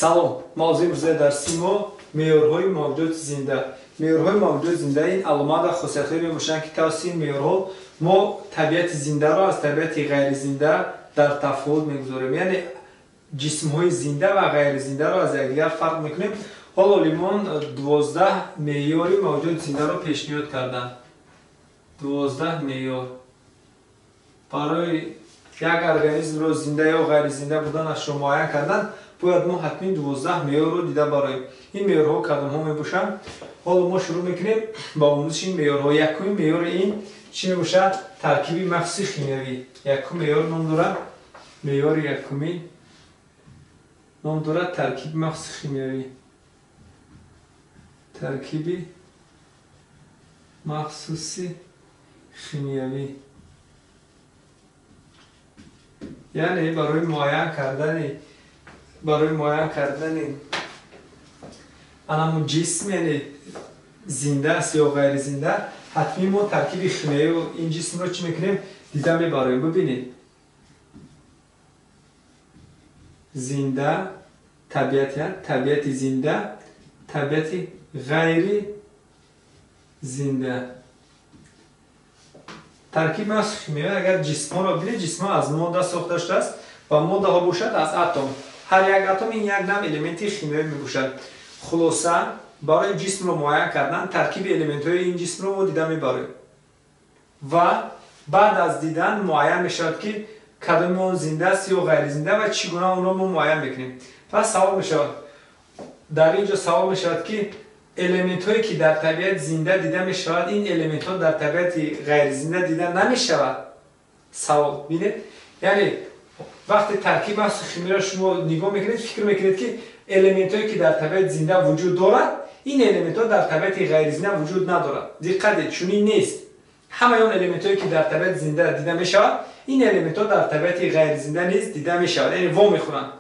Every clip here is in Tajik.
Салом. Мавзӯи имрӯзаи дарси мо меъёрҳои мавҷудоти зинда. Меъёрҳои мавҷудоти зинда ин аломат ва хосиятҳое мебошанд, ки тавассути ин меъёрҳо мо табиати зиндаро аз табиати ғайризинда дар тафовут мегузорем. Яъне ҷисмҳои зинда ва ғайризиндаро аз якдигар фарқ мекунем. Ҳоло олимон 12 меъёри мавҷудоти зиндаро пешниҳод карданд. 12 меъёр барои як организмро зинда ё ғайризинда буданашро муайян кардан бояд мо ҳатмин 12 меъёрро дида бароем. Ин меъёрҳо кадомҳо мебошанд? Ҳоло мо шурӯъ мекунем ба омӯзиши ин меъёрҳо. Якуми меъёри ин чӣ мебошад? Таркиби махсуси химиявӣ. Якум меъёр ном дорад, меъёри якумӣ ном дорад таркиби махсуси химиявӣ. Таркиби махсуси химиявӣ. Яъне барои муайян кардани анамун ҷисм, яъне зинда аст ё ғайризинда, ҳатмӣ мо таркиби химиявии ин ҷисмро чӣ мекунем? Дида мебароем. Бибинед, зинда табиати зинда, табиати ғайри зинда. Таркиби махсуси химиявӣ, агар ҷисмҳоро бинед, ҷисмҳо аз модда сохта шудааст ва моддаҳо бошад аз атом. Ҳар як атом ин як навъ элементи химиявӣ мебошад. Хулоса, барои ҷисмро муайян кардан таркиби элементҳои ин ҷисмро мо дида мебароем ва баъд аз дидан муайян мешавад, ки кадоми он зинда аст ё ғайризинда ва чӣ гуна онро мо муайян мекунем. Пас савол мешавад, дар ин ҷо савол мешавад, ки элементҳое, ки дар табиат зинда дида мешавад, ин элементҳо дар табиати ғайризинда дида намешавад? Савол бинед, яъне вақте таркиби махсуси химиро шумо нигоҳ мекунед, фикр мекунед, ки элементҳое, ки дар табиати зинда вуҷуд дорад, ин элементҳо дар табиати ғайризинда вуҷуд надорад. Диққат диҳед, чунин нест. Ҳамаи он элементҳое, ки дар табиати зинда дида мешавад, ин элементҳо дар табиати ғайризинда низ дида мешавад, яъне во мехӯранд.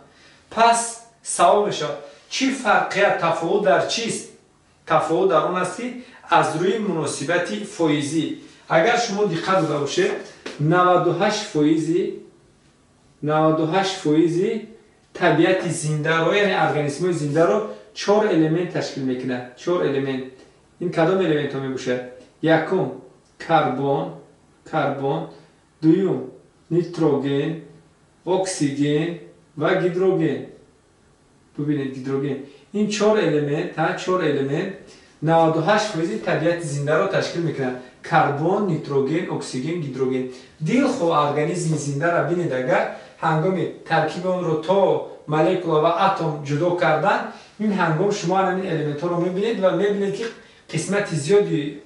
Пас савол мешавад, чӣ фарқият, тафовут дар чист? Тафовут дар он аст, ки аз рӯи муносибати фоизӣ, агар шумо диққат дода бошед, 98% табиати зиндаро, яъне организмҳои зиндаро чор элемент ташкил мекунад. Чор элемент. Ин кадом элементҳо мебошад? Якум карбон, дуюм нитроген, оксиген ва гидроген. Бубинед, гидроген. Ин чор элемент, чор элемент 98% табиати зиндаро ташкил мекунад: карбон, нитроген, оксиген, гидроген. Дилхоҳ организми зиндаро бинед, агар ҳангоми таркиби онро то молекула ва атом ҷудо кардан, ин ҳангом шумо ҳамин элементҳоро мебинед ва мебинед, ки қисмати зиёди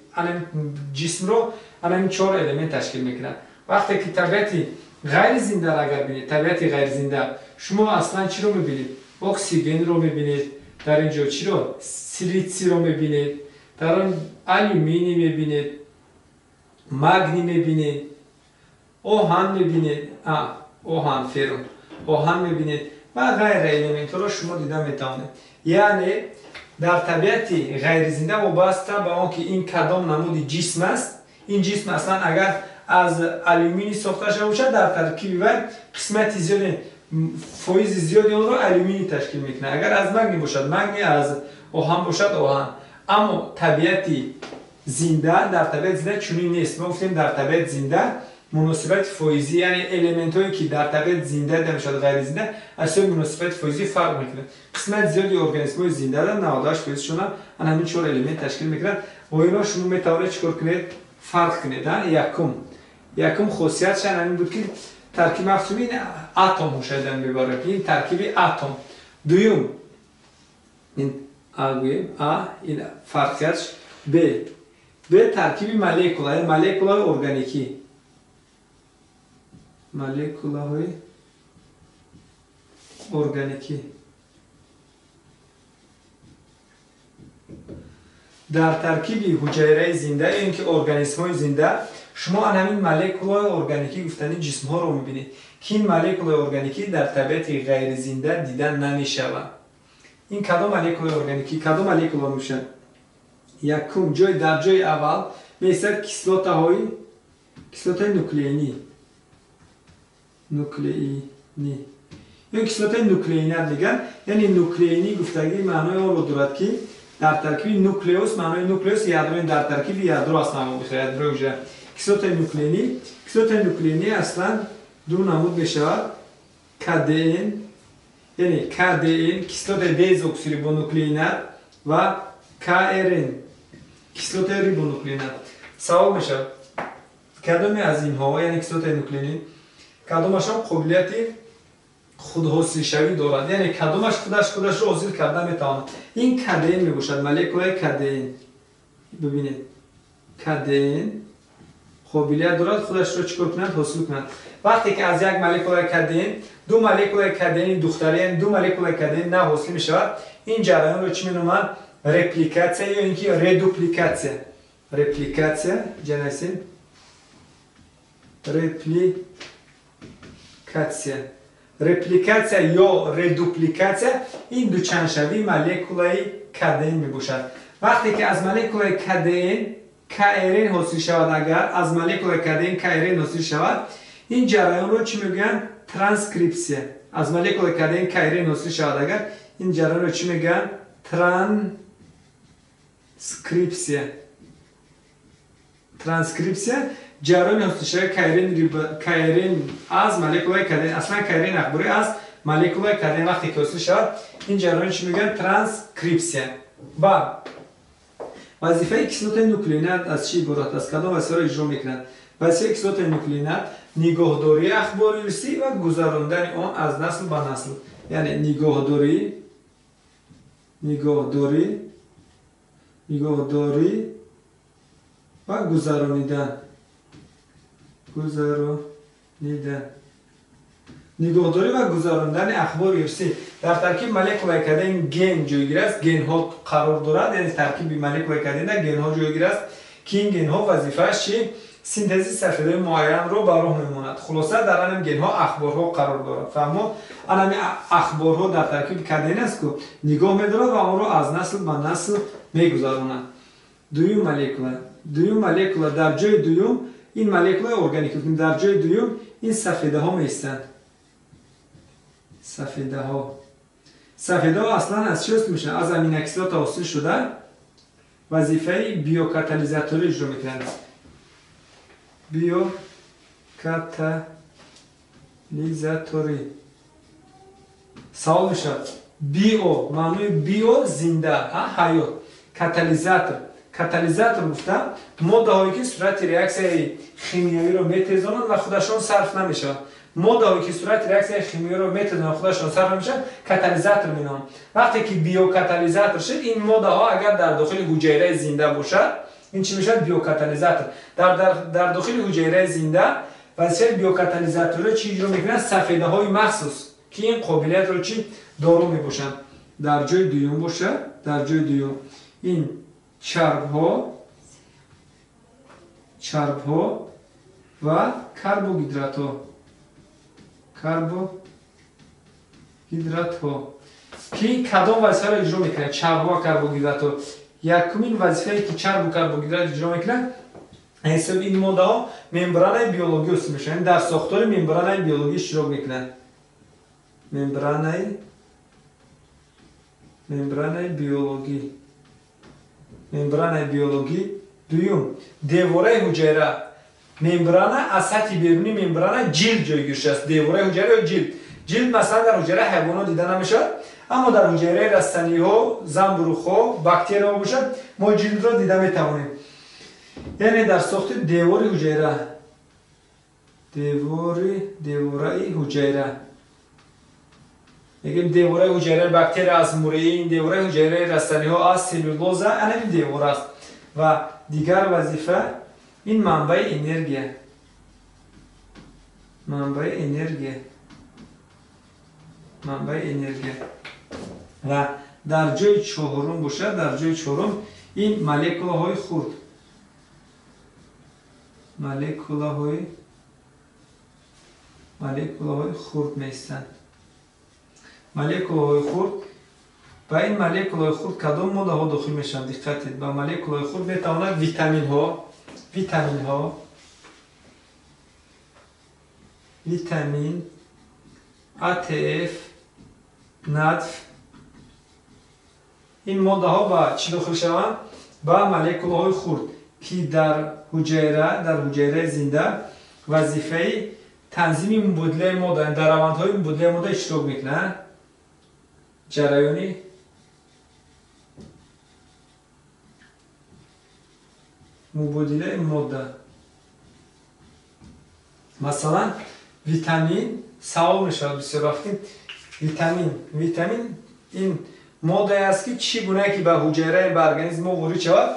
ҷисмро ҳамин чор элемент ташкил мекунад. Вақте ки табиати ғайризиндаро агар бинед, табиати ғайризинда, шумо аслан чиро мебинед? Оксигенро мебинед, дар ин ҷо чиро? Силитсиро мебинед, дар он алюминий мебинед, магний мебинед, оҳан мебинед, оҳан, феррум, оҳан мебинед ва ғайра элементҳоро шумо дида метавонед. Яъне дар табиати ғайризинда, вобаста ба он ки ин кадом намуди ҷисм аст, ин ҷисм аслан агар аз алюминий сохта шуда бошад, дар таркиби вай қисмати зиёди, фоизи зиёди онро алюминий ташкил мекунад, агар аз магний бошад магний, аз оҳан бошад оҳан. Аммо табиати зинда, дар табиати зинда чунин нест. Мо гуфтем, дар табиати зинда муносибати фоизӣ, яъне элементҳое, ки дар табиати зинда дида мешавад, ғайризинда, аз ҳисоби муносибати фоизӣ фарқ мекунад. Қисмати зиёди организмҳои зиндада, 98%-шона ана ҳамин чор элемент ташкил мекунад. Бо ино шумо метавонед чӣ кор кунед? Фарқ кунед. Якум хосиятш ҳамин буд, ки таркиби махсуси ин атом мушоҳида мебарад, ин таркиби атом. Дуюм, ин а гӯем, а ин фарқиятш. Б таркиби молекула, молекулаҳои органикӣ, молекулаҳои органикӣ. Дар таркиби ҳуҷайраи зинда ё ин ки организмҳои зинда шумо ан ҳамин молекулаҳои органикӣ гуфтани ҷисмҳоро мебинед, ки ин молекулаи органикӣ дар табиати ғайризинда дида намешавад. Ин кадом молекулаи органикӣ, кадом молекула мебошад? Якум ҷой, дар ҷои аввал меистад кислотаи нуклеинӣ. Ё кислотаи нуклеинат мегӯянд, яъне нуклеинӣ гуфтагӣ маънои онро дорад, ки дар таркиби нуклеус, маънои нуклеус ядро, дар таркиби ядро аслан ядрои ҳуҷра. Кислотаи нуклеинӣ, кислотаи нуклеинӣ аслан ду намуд мешавад: КДН, яъне КДН, кислотаи дезоксирибонуклеинат, ва КРН, кислотаи рибонуклеинат. Савол мешавад, кадоме аз инҳо, яъне кислотаи нуклеинӣ, кадомашон қобилияти худҳосилшавӣ дорад, яъне кадомаш худаш худашро ҳосил карда метавонад? Ин КДН мебошад, молекулаи КДН. Бибинед, КДН қобилият дорад худашро чӣ кор кунад? Ҳосил кунад. Вақте ки аз як молекулаи КДН ду молекулаи КДНи духтарӣ, яъне ду молекулаи КДН нав ҳосил мешавад, ин ҷараёнро чӣ меноманд? Репликатсия ё ин ки редупликатсия. Репликатсия ҷанасем, репликатсия. Репликатсия ё редупликатсия ин дучандшавии молекулаи КДН мебошад. Вақте ки аз молекулаи КДН КРН ҳосил шавад, агар аз молекулаи КДН КРН ҳосил шавад, ин ҷараёнро чӣ мегӯянд? Транскрипсия. Аз молекулаи КДН КРН ҳосил шавад агар, ин ҷараёнро чӣ мегӯянд? Транскрипсия. Транскрипсия ҷараёни ҳосилшавии КРН аз молекулаи КДН. Аслан КРН ахборӣ аз молекулаи КДН вақте ки ҳосил шавад, ин ҷараён чӣ мегӯянд? Транскрипсия. Баъд вазифаи кислотаи нуклеинат аз чӣ иборат аст? Кадом вазифаро иҷро мекунад? Вазифаи кислотаи нуклеинат нигоҳдории ахбори ирсӣ ва гузарондани он аз насл ба насл, яъне нигоҳдорӣ ва гузаронидан, гузаронидан, нигоҳдорӣ ва гузарондани ахбори ирсӣ. Дар таркиби молекулаи КДН ген ҷойгир аст, генҳо қарор дорад, яъне таркиби молекулаи КДН генҳо ҷойгир аст, ки ин генҳо вазифааш чи? Синтези сафедаҳои муайянро ба роҳ мемонад. Хулоса, дар анам генҳо ахборҳо қарор дорад. Фаҳмо, анами ахборҳо дар таркиби КДН аст, ку нигоҳ медорад ва онро аз насл ба насл мегузаронад. Дуюм молекула, дуюм молекула дар ҷои дуюм, ин молекулаи органикӣ, дар ҷои дуюм ин сафедаҳо меистанд. Сафедаҳо, сафедаҳо аслан аз чӣ ҳосил мешаванд? Аз аминокислота ҳосил шуда, вазифаи биокатализаторӣ иҷро мекунанд. Биокатализаторӣ. Савол мешавад, био, маънои био зинда, ҳаёт, катализатор. Катализатор гуфта моддаҳое ки суръати реаксияи химиявиро метезонанд ва худашон сарф намешаванд. Моддаҳое ки суръати реаксияи химиявиро метезонанд, худашон сарф намешаванд, катализатор меноманд. Вақте ки биокатализатор шуд, ин моддаҳо агар дар дохили ҳуҷайраи зинда бошад, ин чӣ мешавад? Биокатализатор. Дар дохили ҳуҷайраи зинда вазифаи биокатализаторро чӣ иҷро мекунанд? Сафедаҳои махсус, ки ин қобилиятро чӣ доро мебошанд. Дар ҷои дуюм бошад, дар ҷои дуюм ин чарбҳо, чарбҳо ва карбогидратҳо, карбогидратҳо, ки кадом вазифаро иҷро мекунанд? Чарбҳо ва карбогидратҳо. Якумин вазифае ки чарбу карбогидрат иҷро мекунанд, ҳисоби ин моддаҳо мембранаи биологӣ ҳосил мешаванд, дар сохтори мембранаи биологӣ иштирок мекунанд. Мембранаи биологӣ, мембранаи биологӣ. Дуюм, девораи ҳуҷайра. Мембрана, аз сатҳи берунии мембрана ҷилд ҷойгир шудааст. Девораи ҳуҷайра ё ҷилд. Ҷилд масалан дар ҳуҷайраи ҳайвонот дида намешавад, аммо дар ҳуҷайраи растаниҳо, занбурухҳо, бактерияҳо бошад, мо ҷилдро дида метавонем. Яъне дар сохти девори ҳуҷайра, девораи ҳуҷайра мегӯем, девораи ҳуҷайраи бактерия аз муреин, девораи ҳуҷайраи растаниҳо аз селлюлоза, анами девор аст. Ва дигар вазифа ин манбаи энергия, манбаи энергия, манбаи энергия. Ва дар ҷои чорум бошад, дар ҷои чорум ин молекулаҳои хурд, молекулаҳои хурд меистанд. Молекулаҳои хурд. Ба ин молекулаҳои хурд кадом моддаҳо дохил мешаванд? Диққат кунед, ба молекулаҳои хурд метавонад витаминҳо, витаминҳо, витамин, АТФ, НАДФ. Ин моддаҳо ба чӣ дохил шаванд? Ба молекулаҳои хурд, ки дар ҳуҷайра, дар ҳуҷайраи зинда вазифаи танзими мубодилаи модда, дар равандҳои мубодилаи модда иштирок мекунанд. Ҷараёни мубодилаи модда. Масалан, витамин савол мешавад бисёр вақт. Витамин ин моддае аст, ки чӣ гуна ки ба ҳуҷайраи ба организм мо ворид шавад,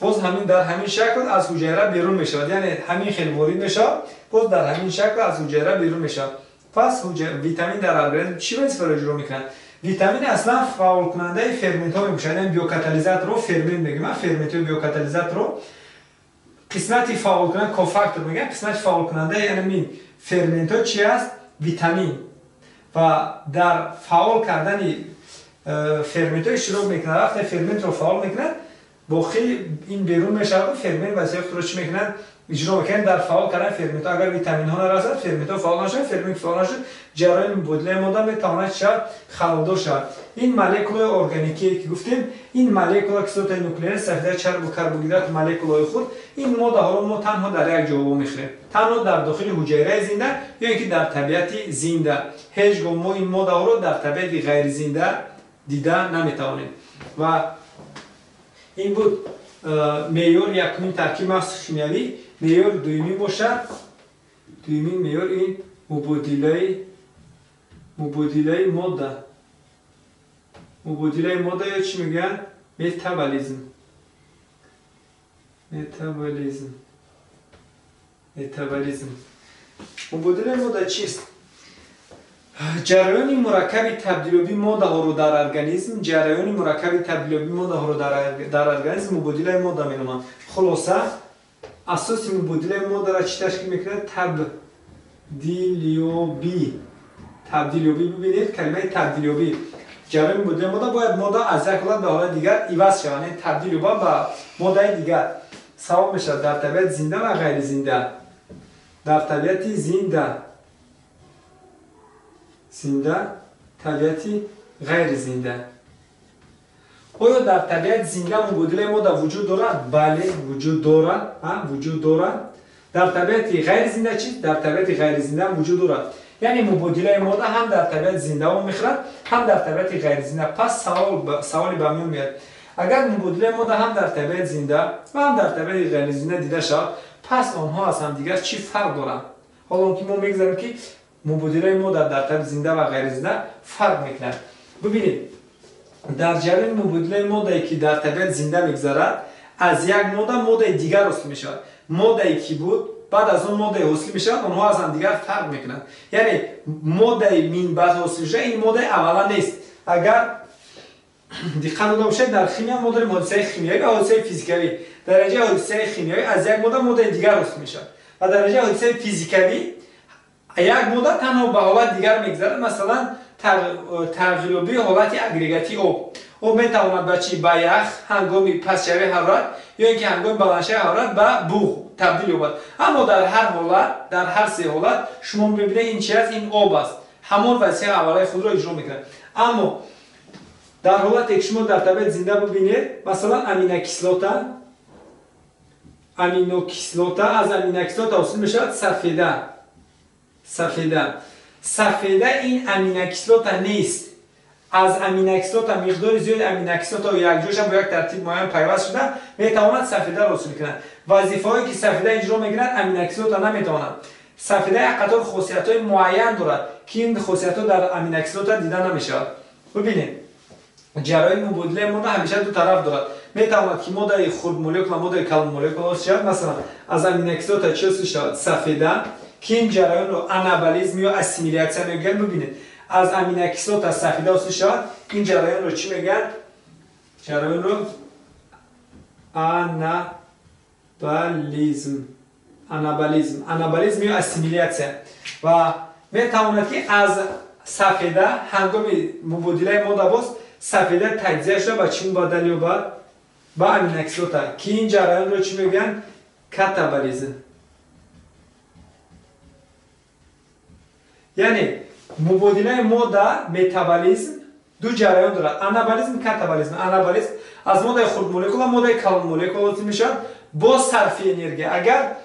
боз ҳамин дар ҳамин шакл аз ҳуҷайра берун мешавад. Яъне ҳамин хел ворид мешавад, боз дар ҳамин шакл аз ҳуҷайра берун мешавад. Пас витамин дар организм чӣ вазифаро иҷро мекунад? Витамин аслан фаъолкунандаи ферментҳо мебошад, яъне биокатализаторро фермент мегӯем, ферментҳои биокатализаторро қисмати фаъолкунанда кофактор мегӯям, қисмати фаъолкунандаи яъне ферментҳо чи аст? Витамин. Ва дар фаъол кардани ферментҳо иштирок мекунад. Вақте ферментро фаъол мекунад, боқӣ ин берун мешавад ва фермент вазифаи худро чӣ мекунад? Иҷро мекунад. Дар фаъол кардани ферментҳо агар витаминҳо нарасад, ферментҳо фаъол нашавад, фермент фаъол нашуд, ҷараёни мубодилаи модда метавонад шавад халалдор шавад. Ин молекулаи органикие ки гуфтем, ин молекула кислотаи нуклеинӣ, сафеда, чарбу карбогидрат, молекулаҳои хурд, ин моддаҳоро мо танҳо дар як ҷо вомехӯрем, танҳо дар дохили ҳуҷайраи зинда ё ин ки дар табиати зинда. Ҳеҷ гоҳ мо ин моддаҳоро дар табиати ғайризинда дида наметавонем. Ва ин буд меъёр якумин таркиби махсуси химиявӣ. Меъёр дуюмин бошад, дуюмин меъёр ин мубодилаи модда. Мубодилаи модда ё чӣ мегӯянд? Метаболизм. Метаболизм. Метаболизм. Мубодилаи модда чист? Ҷараёни мураккаби табдилёбии моддаҳоро дар организм, ҷараёни мураккаби табдилёбии моддаҳоро дар организм мубодилаи модда меноманд. Хулоса, асоси мубодилаи моддаро чӣ ташкил мекунад? Табдилёбӣ. Табдилёбӣ, бибинед, калимаи табдилёбӣ. Ҷараёни мубодилаи модда бояд модда аз як ҳолат ба ҳолати дигар иваз шавад, яъне табдил ёбад ба моддаи дигар. Савол мешавад дар табиати зинда ва ғайризинда. Дар табиати зинда, зинда, табиати ғайризинда. Оё дар табиати зинда мубодилаи модда вуҷуд дорад? Бале, вуҷуд дорад, вуҷуд дорад. Дар табиати ғайризинда чӣ? Дар табиати ғайризинда вуҷуд дорад. Яъне мубодилаи модда ҳам дар табиати зинда вомехӯрад, ҳам дар табиати ғайризинда. Пас саволи ба миён меояд: агар мубодилаи модда ҳам дар табиати зинда ва ҳам дар табиати ғайризинда дида шавад, пас онҳо аз ҳамдигар чӣ фарқ доранд? Ҳоло он ки мо мегузарем ки мубодилаи модда дар табиати зинда ва ғайризинда фарқ мекунад. Бибинед, дар ҷараёни мубодилаи моддае ки дар табиати зинда мегузарад, аз як модда моддаи дигар ҳосил мешавад. Моддае ки буд, баъд аз он моддае ҳосил мешавад, онҳо аз ҳамдигар фарқ мекунанд. Яъне моддаи минбаъд ҳосил шуда, ин моддаи аввала нест. Агар диққат дода бошед, дар химия мо дорем ҳодисаи химиявӣ ва ҳодисаи физикавӣ. Дараҷаи ҳодисаи химиявӣ аз як модда моддаи дигар ҳосил мешавад ва дараҷаи ҳодисаи физикавӣ як модда танҳо ба ҳолати дигар мегузарад. Масалан, тағйирёбии ҳолати агрегатии об. Об метавонад ба чӣ? Ба ях ҳангоми пастшавии ҳарорат ё ин ки ҳангоми баландшавии ҳарорат ба буғ табдил ёбад. Аммо дар ҳар ҳолат, дар ҳар се ҳолат шумо мебинед ин чи аст? Ин об аст. Ҳамон вазифаи аввалаи худро иҷро мекунад. Аммо дар ҳолате ки шумо дар табиат зинда бибинед, масалан аминокислота, аминокислота аз аминокислота ҳосил мешавад сафеда. Сафеда. Сафеда ин аминокислота нест. Аз аминокислота миқдори зиёди аминокислота якҷояшон бо як тартиби муайян пайваст шуда метавонад сафедаро ҳосил кунад. Вазифаҳое ки сафеда иҷро мекунад, аминокислота наметавонад. Сафеда як қатор хосиятҳои муайян дорад, ки ин хосиятҳо дар аминокислота дида намешавад. Бибинед, ҷараёни мубодилаи модда ҳамеша ду тараф дорад. Метавонад ки моддаи хурдмолекула, моддаи калонмолекула ҳосил шавад. Масалан, аз аминокислота чӣ ҳосил шавад? Сафеда, ки ин ҷараёнро анаболизм ё ассимилятсия мегӯянд. Бибинед, аз аминокислота сафеда ҳосил шавад, ин ҷараёнро чӣ мегӯянд? Ҷараёнро анаболизм. Анаболизм. Анаболизм ё ассимилятсия. Ва метавонад ки аз сафеда ҳангоми мубодилаи модда боз сафеда таҷзия шуда ба чӣ мубаддал ёбад? Ба аминокислота, ки ин ҷараёнро чӣ мегӯянд? Катаболизм. Яъне Мубодилаи модда, метаболизм ду ҷараён дорад: анаболизм, катаболизм. Анаболизм аз моддаи хурдмолекула моддаи калонмолекула ҳосил мешавад бо сарфи энергия. Агар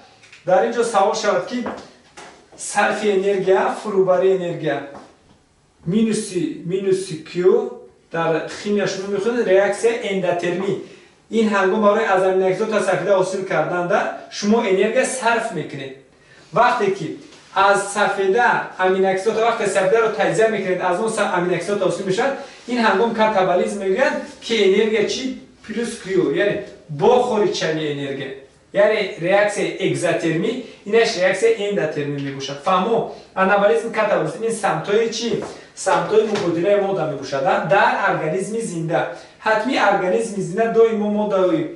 дар ин ҷо савол шавад, ки сарфи энергия, фурӯбарии энергия минуси Q, дар химия шумо мехонед реаксия эндотермӣ. Ин ҳангом барои аз аминокислота сафеда ҳосил карданда шумо энергия сарф мекунед. Вақте ки аз сафеда аминокислота, вақте сафедаро таҷзия мекунед, аз он аминокислота ҳосил мешавад, ин ҳангом катаболизм мегӯянд, ки энергия чи? Плюс Q, яъне бо хориҷшавии энергия, яъне реаксияи экзотермӣ, инаш реаксияи эндотермӣ мебошад. Фаҳмо? Анаболизм, катаболизм ин самтҳои чи? Самтҳои мубодилаи модда мебошад дар организми зинда. Ҳатмӣ организми зинда доимо моддаҳои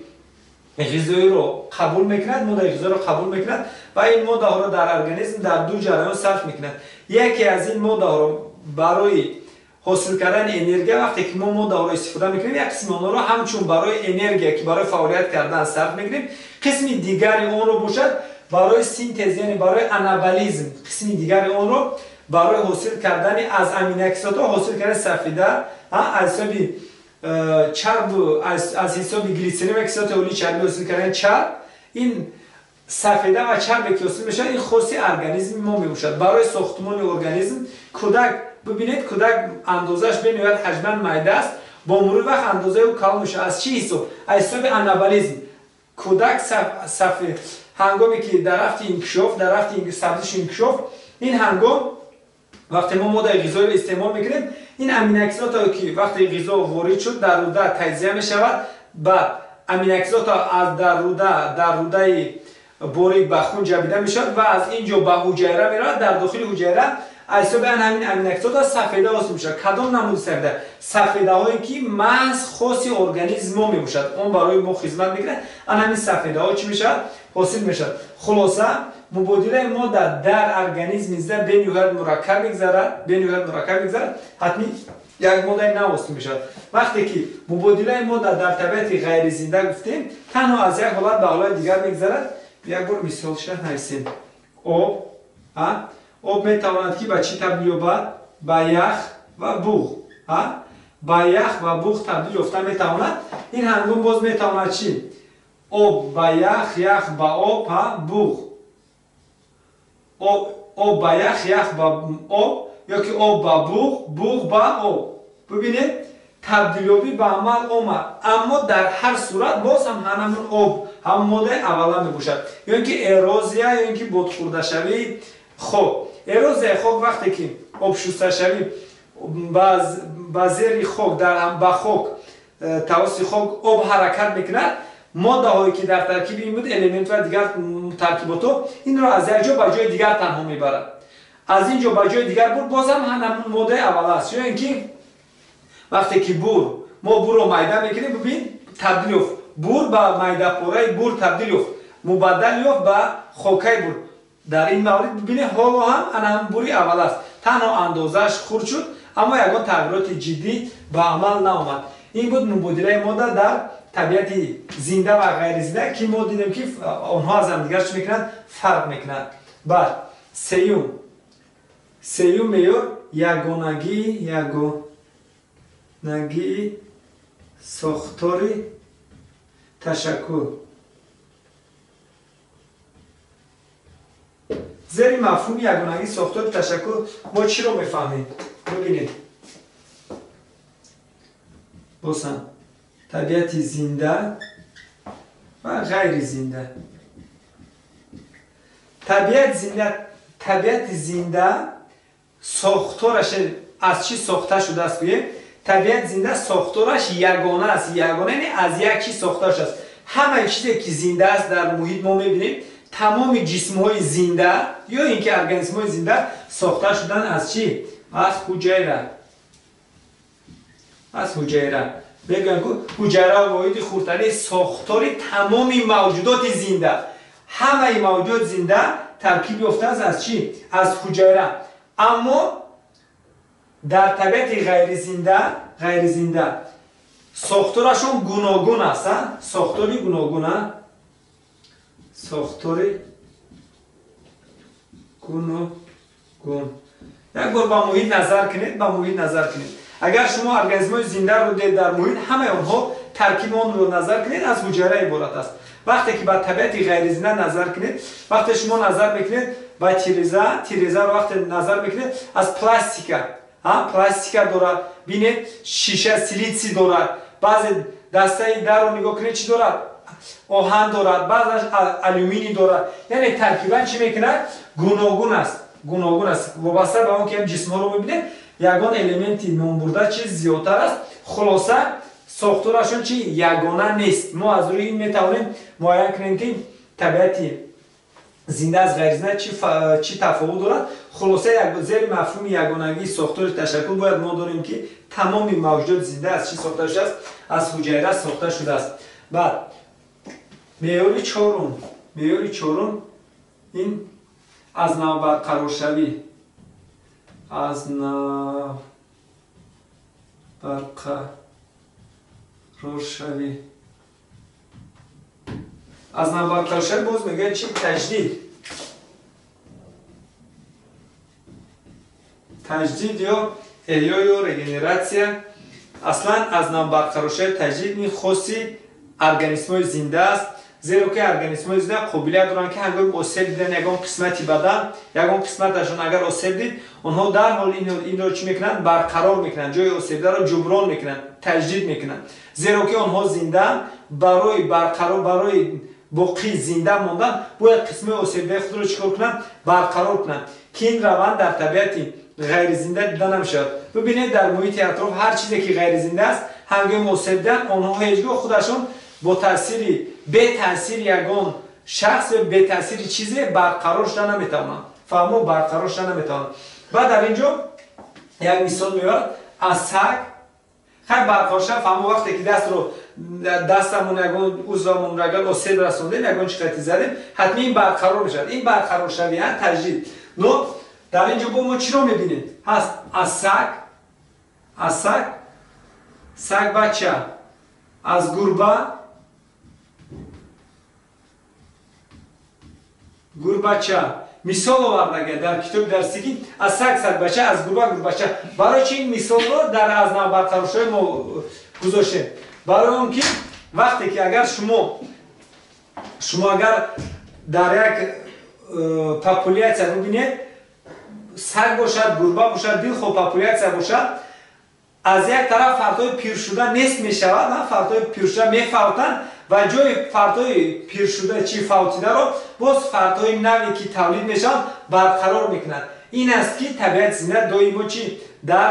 ғизоиро қабул мекунад, моддаи ғизоиро қабул мекунад ва ин моддаҳоро дар организм дар ду ҷараён сарф мекунад. Яке аз ин моддаҳоро барои ҳосил кардани энергия, вақте ки мо моддаҳоро истифода мекунем, як қисми онҳоро ҳамчун барои энергия, ки барои фаъолият кардан сарф мекунем, қисми дигари онро бошад барои синтез, яъне барои анаболизм, қисми дигари онро барои ҳосил кардани аз аминокислотаҳо ҳосил кардани сафеда, аз ҳисоби чарб, аз ҳисоби глитсерин ва кислотаи олии чарбӣ ҳосил кардани чарб. Ин сафеда ва чарбе ки ҳосил мешавад, ин хоси организми мо мебошад. Барои сохтмони организм кӯдак, бибинед, кӯдак андозааш бениҳоят ҳаҷман майда аст, бо мурури вақт андозаи ӯ калон мешавад. Аз чӣ ҳисоб? Аз ҳисоби анаболизм. Кӯдак ҳангоме ки дар рафти инкишоф, дар рафти сабзишу инкишоф, ин ҳангом вақте мо моддаи ғизоиро истеъмол мекунем, ин аминокислотае ки вақте ғизо ворид шуд, дар рӯда таҷзия мешавад, баъд аминокислота аз дар рӯда, дар рӯдаи борик ба хун ҷабида мешавад ва аз ин ҷо ба ҳуҷайра меравад. Дар дохили ҳуҷайра аз ҳисоби ҳамин аминокислота сафеда ҳосил мешавад. Кадом намуди сафеда? Сафедаҳое ки маҳз хоси организми мо мебошад, он барои мо хизмат мекунад. Ан ҳамин сафедаҳо чӣ мешавад? Ҳосил мешавад. Хулоса, мубодилаи модда дар организми зинда бениҳоят мураккаб мегзарад, бениҳоят мураккаб мегзарад, ҳатмӣ як моддаи нав ҳосил мешавад. Вақте ки мубодилаи модда дар табиати ғайризинда гуфтем, танҳо аз як ҳолат ба ҳолати дигар мегзарад. Як бор мисолша нависем. Об, об метавонад ки ба чӣ табдил ёбад? Ба ях ва буғ. Ба ях ва буғ табдил ёфта метавонад. Ин ҳангом боз метавонад чӣ? Об ба ях, ях ба об, буғ. Об ба ях, ях ба об, ё ки об ба буғ, буғ ба об. Бибинед, табдилёбӣ ба амал омад, аммо дар ҳар сурат боз ҳам ҳамон об, ҳам моддаи аввала мебошад. Ё ин ки эрозия, ё ин ки бодхӯрдашавии хок. Эрозияи хок вақте ки обшусташавӣ ба зери хок, ба хок, тавассути хок об ҳаракат мекунад, моддаҳое ки дар таркиби ин буд, элемент ва дигар таркиботҳо, инро аз як ҷо ба ҷои дигар танҳо мебарад. Аз ин ҷо ба ҷои дигар бур, боз ҳам ҳамон моддаи аввала аст. Ё ин ки вақте ки бур, мо бурро майда мекунем, бибин, табдил ёфт. Бур ба майдапораи бур табдил ёфт, мубаддал ёфт ба хокаи бур. Дар ин маврид бибинед, ҳоло ҳам ана ҳам бури аввал аст, танҳо андозааш хурд шуд, аммо ягон тағйироти ҷиддӣ ба амал наомад. Ин буд мубодилаи модда дар табиати зинда ва ғайризинда, ки мо дидем, ки онҳо аз ҳамдигар чӣ мекунанд? Фарқ мекунанд. Баъд сеюм меъёр ягонагии сохтори ташаккул. Зери мафҳуми ягонагии сохтори ташаккул мо чиро мефаҳмем? Бибинед, босам табиати зинда ва ғайризинда. Табиати зинда сохтораш аз чӣ сохта шудааст гӯем? Табиати зинда сохтораш ягона аст. Ягона яъне аз як чиз сохта шудааст. Ҳамаи чизе ки зинда аст дар муҳит мо мебинем, тамоми ҷисмҳои зинда ё ин ки организмҳои зинда сохта шудан аз чӣ? Аз ҳуҷайра. Аз ҳуҷайра. Мегӯянд, ки ҳуҷайра воҳиди хурдтарини сохтори тамоми мавҷудоти зинда. Ҳамаи мавҷудоти зинда таркиб ёфтааст аз чӣ? Аз ҳуҷайра. Аммо дар табиати ғайризинда сохторашон гуногун аст, сохтори гуногун, сохтори гуногун. Як бор ба муҳит назар кунед, ба муҳит назар кунед. Агар шумо организмҳои зиндаро дидед дар муҳит, ҳамаи онҳо таркиби онро назар кунед, аз ҳуҷайра иборат аст. Вақте ки ба табиати ғайризинда назар кунед, вақте шумо назар мекунед ба тиреза, тирезаро вақте назар мекунед, аз пластика, пластика дорад, бинед, шиша, силитсий дорад. Баъзе дастаи дарро нигоҳ кунед, чӣ дорад? Оҳан дорад, баъзаш алюминий дорад. Яъне таркибан чӣ мекунад? Гуногун аст. Гуногун аст. Вобаста ба он ки ҳам ҷисмҳоро мебинед, ягон элементи номбурда чиз зиёдтар аст. Хулоса, сохторашон чи ягона нест. Мо аз рӯи ин метавонем муайян кунем, ки табиати зинда аз ғайризинда чӣ тафовут дорад. Хулоса, зери мафҳуми ягонагии сохтори ташаккул бояд мо донем, ки тамоми мавҷудоти зинда аз чӣ сохта шудааст? Аз ҳуҷайра сохта шудааст. Баъд меъёри чорум, меъёри чорум ин аз нав барқароршавӣ, аз нав барқароршавӣ, аз нав барқароршавӣ боз мегӯяд чи? Таҷдид, таҷдид ё эҳё ё регенератсия. Аслан аз нав барқароршавӣ, таҷдид ин хоси организмҳои зинда аст, зеро ки организмҳои зинда қобилият доранд, ки ҳангоми осеб дидани ягон қисмати бадан, ягон қисматашон агар осеб дид, онҳо дарҳол инро чӣ мекунанд? Барқарор мекунанд, ҷои осебдаро ҷуброн мекунанд, таҷдид мекунанд, зеро ки онҳо зиндаанд. Барои барқарор, барои боқӣ зинда мондан бояд қисмҳои осебдаи худро чӣ кор кунанд? Барқарор кунанд, ки ин раванд дар табиати ғайризинда дида намешавад. Бибинед, дар муҳити атроф ҳар чизе ки ғайризинда аст, ҳангоми осеб дидан онҳо ҳеҷ гоҳ худашон бо таъсири, бетаъсири ягон шахс ё бетаъсири чизе барқарор шуда наметавонанд. Фаҳмо, барқарор шуда наметавонанд. Баъд дар ин ҷо як мисол меорад аз саг. Хай, барқарор шуда, фаҳмо, вақте ки дастро, дастамон, ягон узвамонро агар осеб расондем, ягон чӣ қати задем, ҳатмӣ ин барқарор мешавад. Ин барқароршавӣ, таҷдид. Но дар ин ҷо бо мо чиро мебинем? Ҳаст аз саг, аз саг сагбача, аз гурба гурбача. Мисол овардага дар китоби дарсӣ, ки аз саг сагбача, аз гурба гурбача. Барои чи ин мисолро дар аз нав барқароршавӣ мо гузоштем? Барои он ки вақте ки агар шумо агар дар як популятсия бибинед, саг бошад, гурба бошад, дилхоҳ популятсия бошад, аз як тараф фардҳои пиршуда нест мешавад, фардҳои пиршуда мефавтанд ва ҷои фардҳои пиршуда чи фавтидаро боз фардҳои наве ки тавлид мешаванд барқарор мекунанд. Ин аст, ки табиати зинда доимо чи дар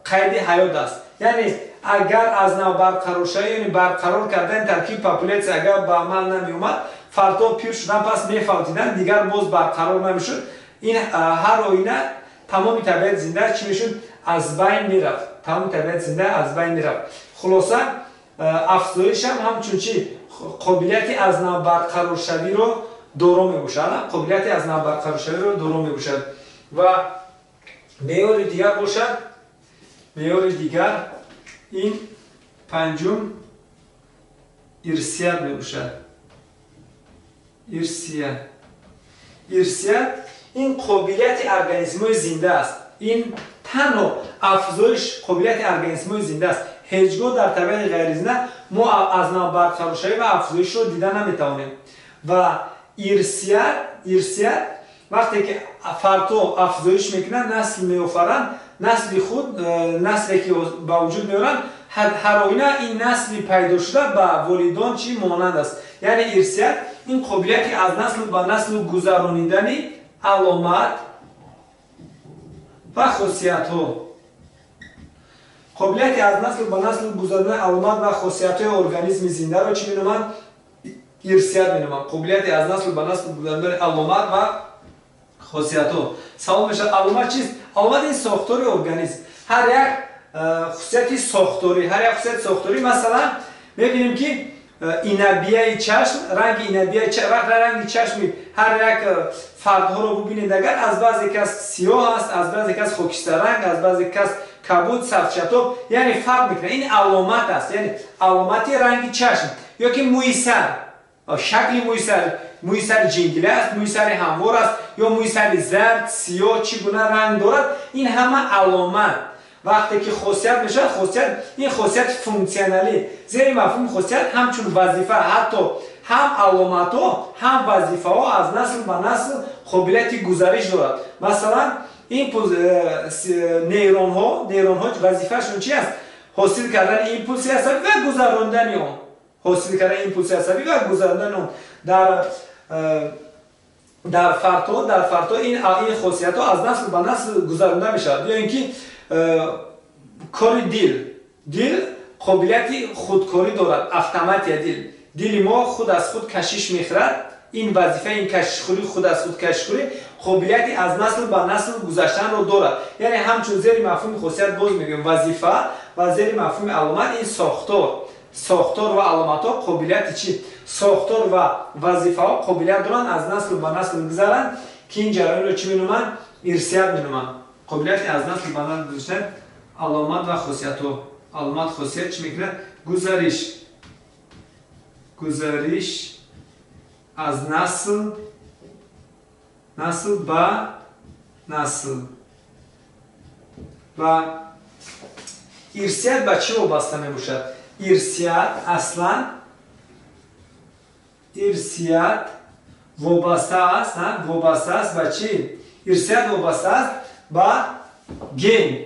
қайди ҳаёт аст. Яъне агар аз нав барқароршавӣ, яъне барқарор кардани таркиби популятсия агар ба амал намеомад, фардҳо пир шудан пас мефавтиданд, дигар боз барқарор намешуд. Ин ҳар оина тамоми табиати зинда чӣ мешуд? Аз байн мерафт. Тамоми табиати зинда аз байн мерафт. Хулоса, афзоишам ҳамчун чи қобилияти аз нав барқароршавиро доро мебошад, қобилияти аз нав барқароршавиро доро мебошад. Ва меъёри дигар бошад, меъёри дигар ин панҷум ирсият мебошад. Ирсият, ирсият ин қобилияти организмҳои зинда аст. Ин танҳо афзоиш қобилияти организмҳои зинда аст. Ҳеҷ гоҳ дар табиати ғайризинда мо аз нав барқароршавӣ ва афзоишро дида наметавонем. Ва ирсият, ирсият вақте ки фардҳо афзоиш мекунанд, насл меофаранд, насли худ, насле ки ба вуҷуд меоранд, ҳар оина ин насли пайдо шуда ба волидон чӣ монанд аст. Яъне ирсият ин қобилияти аз насл ба насл гузаронидани аломат ва хосиятҳо, қобилияти аз насл ба насл гузаронидани аломат ва хосиятҳои организми зиндаро чӣ меноманд? Ирсият меноманд. Қобилияти аз насл ба насл гузаронидани аломат ва хосиятҳо. Савол мешавад, аломат чист? Аломат ин сохтори организм, ҳар як хусусияти сохторӣ, ҳар як хусусияти сохторӣ. Масалан, мебинем, ки инабияи чашм, ранги инабияи, ранги чашми ҳар як фардҳоро бубинед агар, аз баъзе кас сиёҳ аст, аз баъзе кас хокистарранг, аз баъзе кас кабуд, сабзчатоб, яъне фарқ мекунад. Ин аломат аст, яъне аломати ранги чашм. Ё ки мӯи сар. Шакли мӯи сар, мӯи сари ҷингила аст, мӯи сари ҳамвор аст ё мӯи сари зард, сиёҳ, чӣ гуна ранг дорад, ин ҳама аломат. Вақте ки хосият мешавад, хосият ин хосияти функсионалӣ. Зери мафҳуми хосият ҳамчун вазифа, ҳатто ҳам аломатҳо, ҳам вазифаҳо аз насл ба насл қобилияти гузариш дорад. Масалан, ин нейронҳо вазифаашон чи аст? Ҳосил кардани импулси асабӣ ва гузарондани он. Ҳосил кардани импулси асабӣ ва гузарондани он. Дар фардҳо ин хосиятҳо аз насл ба насл гузаронда мешавад. Ё ин ки кори дил. Дил қобилияти худкорӣ дорад, автоматия дил. Дили мо худ аз худ кашиш мехӯрад. Ин вазифа, ин кашишхӯрӣ, худ аз худ кашишхӯрӣ қобилияти аз насл ба насл гузаштанро дорад. Яъне ҳамчун зери мафҳуми хосият боз мегӯем вазифа ва зери мафҳуми аломат ин сохтор. Сохтор ва аломатҳо қобилияти чӣ? Сохтор ва вазифаҳо қобилият доранд аз насл ба насл гузаранд, ки ин ҷараёнро чӣ меноманд? Ирсият меноманд. Қобилияти аз насл ба насл гузаштан аломат ва хосиятҳо. Аломат хосият чӣ мекунад? Гузариш. Гузариш аз насл ба насл. Ва ирсият ба чӣ вобаста мебошад? Ирсият аслан ирсият вобаста аст, вобаста аст ба чӣ? Ирсият вобаста аст ба ген.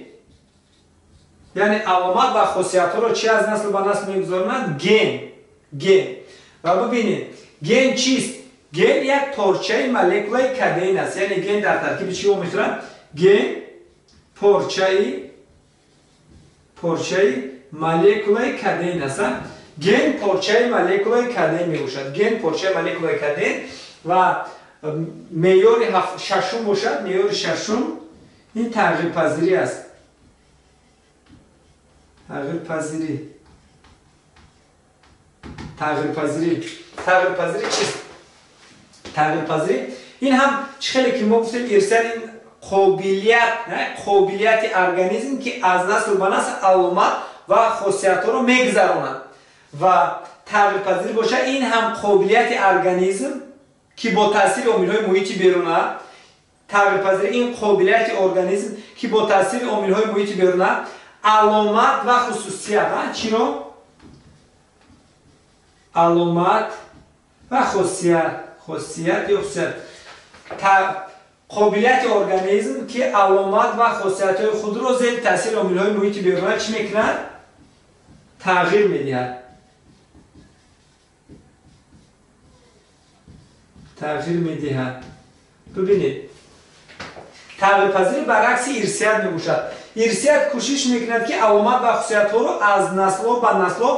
Яъне аломат ва хосиятҳоро чӣ аз насл ба насл мегузаронад? Ген. Ген. Ва бибинед, ген чист? Ген як порчаи молекулаи КДН аст. Яъне ген дар таркиби чӣ омехӯрад? Ген порчаи молекулаи КДН аст. Ген порчаи молекулаи КДН мебошад. Ген порчаи молекулаи КДН ва меъёри шашум бошад. Меъёри шашум ин тағйирпазирӣ аст. Тағйирпазирӣ. Тағйирпазирӣ. Тағйирпазирӣ чист? Тағйирпазирӣ ин ҳам чӣ хеле ки мо гуфтем ирсият ин қобилият, қобилияти организм ки аз насл ба насл аломат ва хосиятҳоро мегузаронад. Ва тағйирпазирӣ бошад ин ҳам қобилияти организм ки бо таъсири омилҳои муҳити беруна, тағйирпазирӣ ин қобилияти организм ки бо таъсири омилҳои муҳити беруна аломат ва хусусият, чиро? Аломат ва хосият, хосият ё хусусият. Қобилияти организм ки аломат ва хосиятҳои худро зери таъсири омилҳои муҳити беруна чӣ мекунад? Тағйир медиҳад. Тағйир медиҳад. Бибинед, тағйирпазирӣ баръакси ирсият мебошад. Ирсият кӯшиш мекунад ки аломат ва хусусиятҳоро аз наслҳо ба наслҳо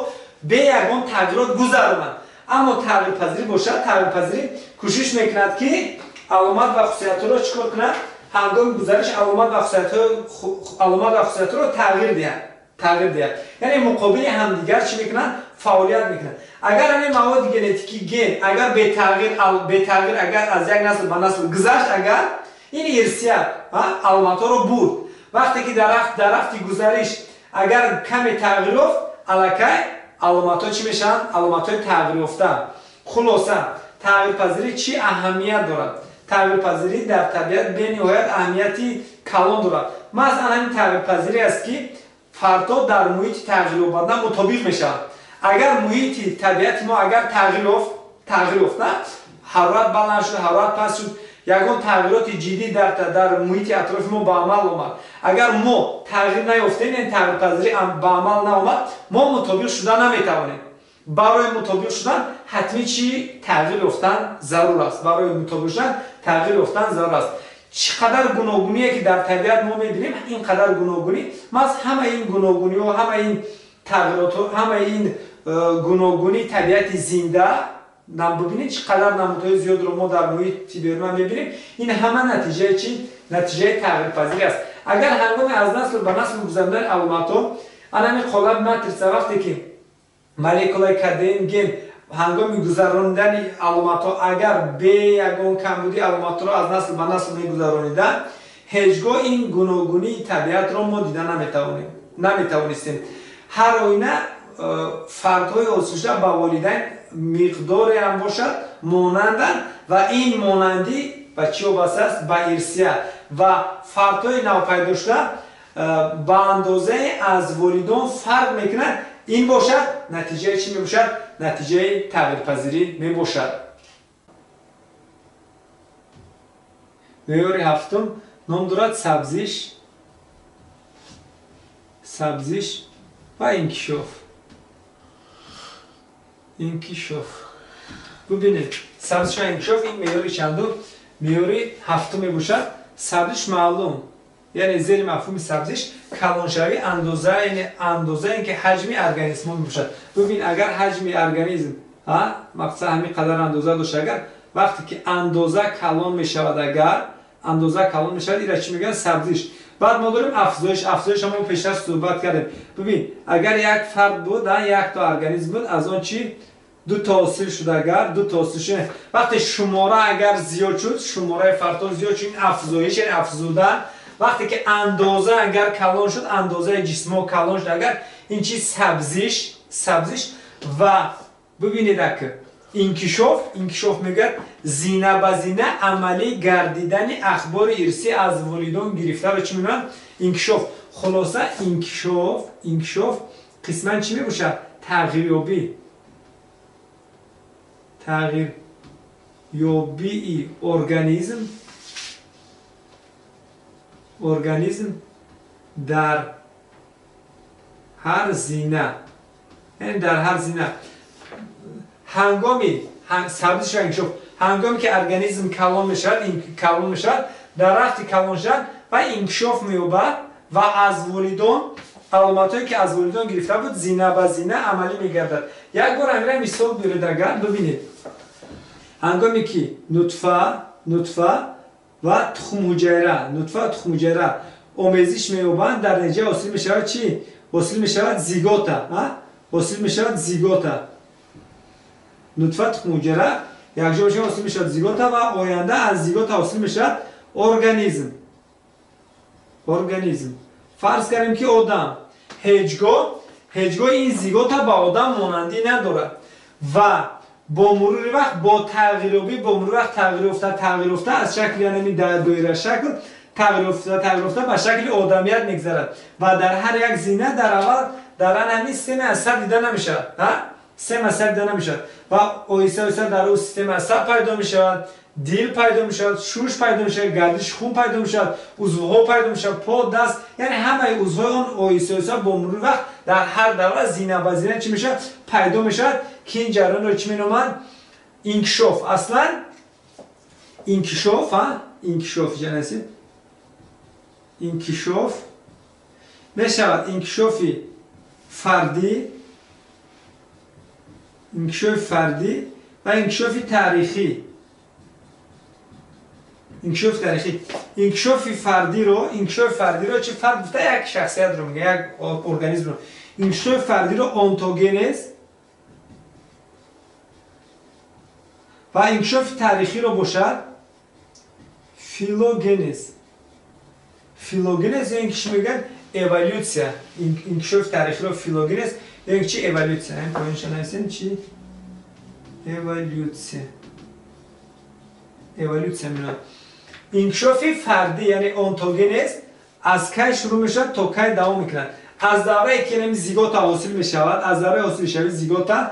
бе ягон тағйирот гузаронад. Аммо тағйирпазирӣ бошад, тағйирпазирӣ кӯшиш мекунад ки аломат ва хусусиятҳоро чӣ кор кунад? Ҳангоми гузариш аломат ва хусусиятҳоро тағйир диҳад. Тағйир диҳад. Яъне муқобили ҳамдигар чӣ мекунанд? Фаъолият мекунанд. Агар ҳамин маводи генетикӣ ген агар бетағйир агар аз як насл ба насл гузашт, агар ин ирсият аломатҳоро бурд. Вақте ки дар рафти гузариш агар каме тағйир ёфт, аллакай аломатҳо чӣ мешаванд? Аломатҳои тағйирёфта. Хулоса, тағйирпазирӣ чӣ аҳамият дорад? Тағйирпазирӣ дар табиат бениҳоят аҳамияти калон дорад. Маҳз ан ҳамин тағйирпазирӣ аст ки фардҳо дар муҳити тағйирёбанда мутобиқ мешаванд. Агар муҳити табиати мо агар тағйир ёфт, ҳарорат баланд шуд, ҳарорат паст шуд, ягон тағйироти ҷиддӣ дар муҳити атрофи мо ба амал омад. Агар мо тағйир наёфтем, яъне тағйирпазирӣ ба амал наомад, мо мутобиқ шуда наметавонем. Барои мутобиқ шудан ҳатмӣ чӣ? Тағйир ёфтан зарур аст. Барои мутобиқ шудан тағйир ёфтан зарур аст. Чӣ қадар гуногуние ки дар табиат мо мебинем, ин қадар гуногунӣ, маҳз ҳамаи ин гуногуниҳо, ҳамаи ин тағйиротҳо, ҳамаи ин гуногунии табиати зинда бибинед, чӣ қадар намудҳои зиёдро мо дар муҳити беруна мебинем, ин ҳама натиҷаи чӣ? Натиҷаи тағйирпазирӣ аст. Агар ҳангоми аз насл ба насл гузарондани аломатҳо, ана ҳамин қолаби матрица вақте ки молекулаи КДН ген ҳангоми гузарондани аломатҳо агар бе ягон камбудии аломатҳоро аз насл ба насл мегузарониданд, ҳеҷ гоҳ ин гуногунии табиатро мо дида наметавонистем. Ҳар оина фардҳои ҳосилшуда ба волидайн миқдоре ҳам бошад монанданд ва ин монандӣ ба чӣ вобаста аст? Ба ирсия. Ва фардҳои навпайдошуда ба андозае аз волидон фарқ мекунанд. Ин бошад натиҷаи чӣ мебошад? Натиҷаи тағйирпазирӣ мебошад. Меъёри ҳафтум ном дорад сабзиш, сабзиш ва инкишоф. Инкишоф. Бубинед, сабзиш ва инкишоф ин меъёри чандум? Меъёри ҳафтум мебошад. Сабзиш маълум, яъне зери мафҳуми сабзиш калоншавии андоза, яъне андоза ин ки ҳаҷми организмҳо мебошад. Бубин, агар ҳаҷми организм мақсад ҳамин қадар андоза дошт, агар вақте ки андоза калон мешавад, агар андоза калон мешавад, ира чӣ мегӯянд? Сабзиш. Баъд мо дорем афзоиш. Афзоиш мо пештар суҳбат кардем. Бубин, агар як фард буд, як то организм буд, аз он чӣ ду то ҳосил шуд, агар ду то ҳосил шуд, вақте шумора агар зиёд шуд, шумораи фардҳо зиёд шуд, ин афзоиш, яъне афзудан. Вақте ки андоза агар калон шуд, андозаи ҷисмҳо калон шуд, агар ин чиз сабзиш, сабзиш. Ва бубинед, ака инкишоф, инкишоф мегӯяд зина ба зина амалӣ гардидани ахбори ирсӣ аз волидон гирифтаро чӣ мегӯянд? Инкишоф. Хулоса, инкишоф, инкишоф қисман чӣ мебошад? Тағйирёбӣ, тағйирёбии организм, организм дар ҳар зина, яъне дар ҳар зина. Ҳангоми сабзиш ва инкишоф, ҳангоме ки организм калон мешавад, калон мешавад, дар рафти калон шудан ва инкишоф меёбад ва аз волидон аломатҳое ки аз волидон гирифта буд зина ба зина амалӣ мегардад. Як бор ҳамира мисол биёред, агар бибинед, ҳангоме ки нутфа, нутфа ва тухмҳуҷайра, нутфа ва тухмҳуҷайра омезиш меёбанд, дар натиҷа ҳосил мешавад чӣ? Ҳосил мешавад зигота, ҳосил мешавад зигота. Нутфа тухмҳуҷайра якҷо мешавад, ҳосил мешавад зигота ва оянда аз зигота ҳосил мешавад организм. Организм. Фарз кардем ки одам ҳеҷгоҳ ин зигота ба одам монандӣ надорад ва бо мурури вақт, бо тағйирёбӣ, бо мурури вақт тағйирёфта, тағйирёфта аз шакли яъне доирашакл тағйирёфта, тағйирёфта ба шакли одамият мегзарад ва дар ҳар як зина дар аввал дар ҳамин системаи асаб дида намешавад, системаи асаб дида намешавад ва оҳиста оҳиста дар ӯ системаи асаб пайдо мешавад, дил пайдо мешавад, шуш пайдо мешавад, гардиши хун пайдо мешавад, узвҳо пайдо мешавад, по, даст, яъне ҳамаи узвҳои он оҳиста оҳиста бо мурури вақт дар ҳар давра зина ба зина чӣ мешавад? Пайдо мешавад, ки ин ҷараёнро чӣ меноманд? Инкишоф. Аслан инкишоф, инкишоф ҷанасиб, инкишоф мешавад инкишофи фардӣ, инкишофи фардӣ ва инкишофи таърихӣ. Инкишофи таърихӣ. Инкишофи фардиро, инкишофи фардиро чӣ фард гуфта як шахсиятро мегӯяд, як организмро. Инкишофи фардиро онтогенез ва инкишофи таърихиро бошад филогенез. Филогенез ё ин ки чӣ мегӯянд? Эволюсия. Инкишофи таърихиро филогенез ё ин ки чӣ? Эволюсия. Ҳамин поинша нависем чӣ? Эволюсия. Эволюсия меноманд. Инкишофи фардӣ, яъне онтогенез аз кай шурӯъ мешавад то кай давом мекунад? Аз даврае ки ҳамин зигота ҳосил мешавад, аз давраи ҳосилшавии зигота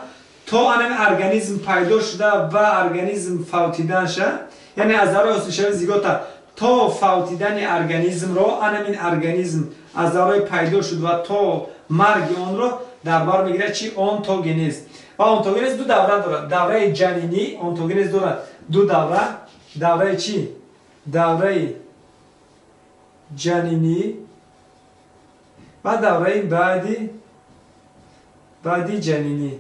то ҳамин организм пайдо шуда ва организм фавтиданша, яъне аз давраи ҳосилшавии зигота то фавтидани организмро, ҳамин организм аз давраи пайдо шуд ва то марги онро дар бар мегирад чи? Онтогенез. Ва онтогенез ду давра дорад. Давраи ҷанинӣ онтогенез дорад ду давра. Давраи чӣ? Давраи ҷанинӣ ва давраи баъди ҷанинӣ.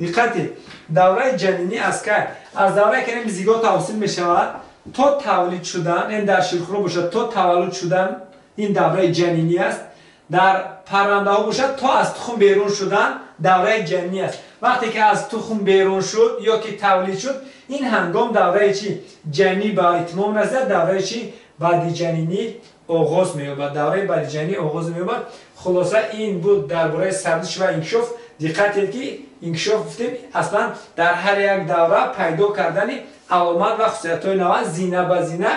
Диққате, давраи ҷанинӣ аз кай? Аз даврае ки ҳамин зигота ҳосил мешавад то тавлид шудан, яъне дар ширхӯрҳо бошад то таваллуд шудан, ин давраи ҷанинӣ аст. Дар паррандаҳо бошад то аз тухм берун шудан давраи ҷанинӣ аст. Вақте ки аз тухм берун шуд ё ки тавлид шуд, ин ҳангом давраи чӣ? Ҷанинӣ ба итмом расид, давраи чӣ? Баъди ҷанинӣ оғоз меёбад. Давраи баъди ҷанинӣ оғоз меёбад. Хулоса, ин буд дар бораи сабзиш ва инкишоф. Диққат диҳед, ки инкишоф гуфтем аслан дар ҳар як давра пайдо кардани аломат ва хусусиятҳои нав, зина ба зина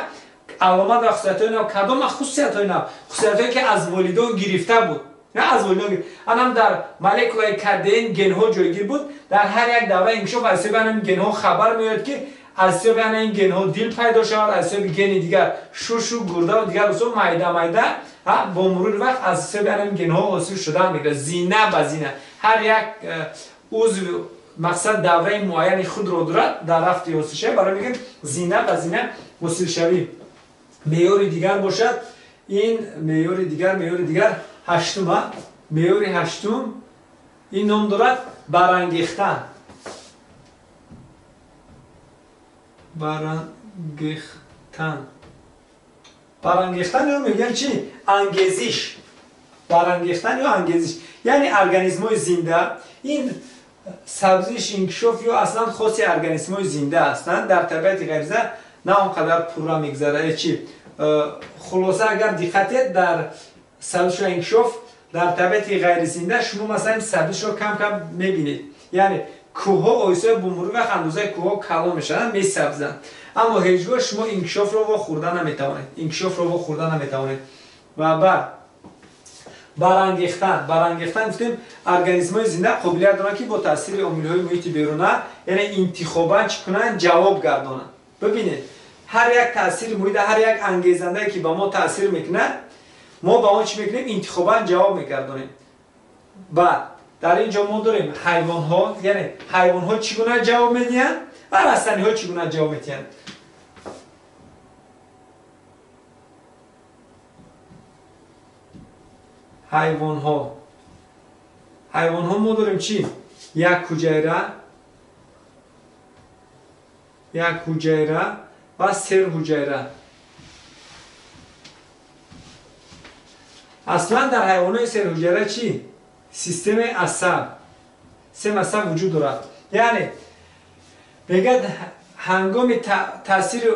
аломат ва хусусиятҳои нав. Кадом хусусиятҳои нав? Хусусиятҳое ки аз волидон гирифта буд, на аз волидон. Анам дар молекулаи КДН генҳо ҷойгир буд. Дар ҳар як давра инкишоф аз ҳисоби ин генҳо хабар меояд, ки аз ҳисоби ин генҳо дил пайдо шавад, аз ҳисоби гени дигар шушу гурда ва дигар усул майда майда бо мурури вақт аз ҳисоби ин генҳо ҳосил шудан мегирад, зина ба зина. Ҳар як узв мақсад давраи муайяни худро дорад дар рафти ҳосилшавӣ, барои мегӯем зина ба зина ҳосилшавӣ. Меъёри дигар бошад, ин меъёри дигар, меъёри дигар ҳаштум, меъёри ҳаштум ин ном дорад барангехтан. Барангехтан. Барангехтан ё мегӯянд чи? Ангезиш. Барангехтан ё ангезиш. Яъне организмҳои зинда, ин сабзиш, инкишоф ё аслан хоси организмҳои зинда ҳастанд, дар табиати ғайризинда на он қадар пурра мегузарад. Чи хулоса, агар диққат диҳед, дар сабзишу инкишоф дар табиати ғайризинда шумо масалан сабзишро кам-кам мебинед. Яъне кӯҳҳо оҳиста бо мурури вақт андозаи кӯҳҳо калон мешаванд, месабзанд, аммо ҳеҷ гоҳ шумо инкишофро вохӯрда наметавонед, инкишофро вохӯрда наметавонед. Ва баъд барангехтан. Барангехтан гуфтем организмҳои зинда қобилият доранд, ки бо таъсири омилҳои муҳити беруна, яъне интихобан чӣ кунанд? Ҷавоб гардонанд. Бибинед, ҳар як таъсири муҳит, ҳар як ангезандае ки ба мо таъсир мекунад, мо ба он чӣ мекунем? Интихобан ҷавоб мегардонем. Баъд дар ин ҷо мо дорем ҳайвонҳо, яъне ҳайвонҳо чӣ гуна ҷавоб медиҳанд ва растаниҳо чӣ гуна ҷавоб медиҳанд. Ҳайвонҳо. Ҳайвонҳо мо дорем чӣ? Як ҳуҷайра, як ҳуҷайра ва серҳуҷайра. Аслан дар ҳайвонҳои серҳуҷайра чӣ? Системаи асаб, системаи асаб вуҷуд дорад. Яъне мегӯяд ҳангоми таъсири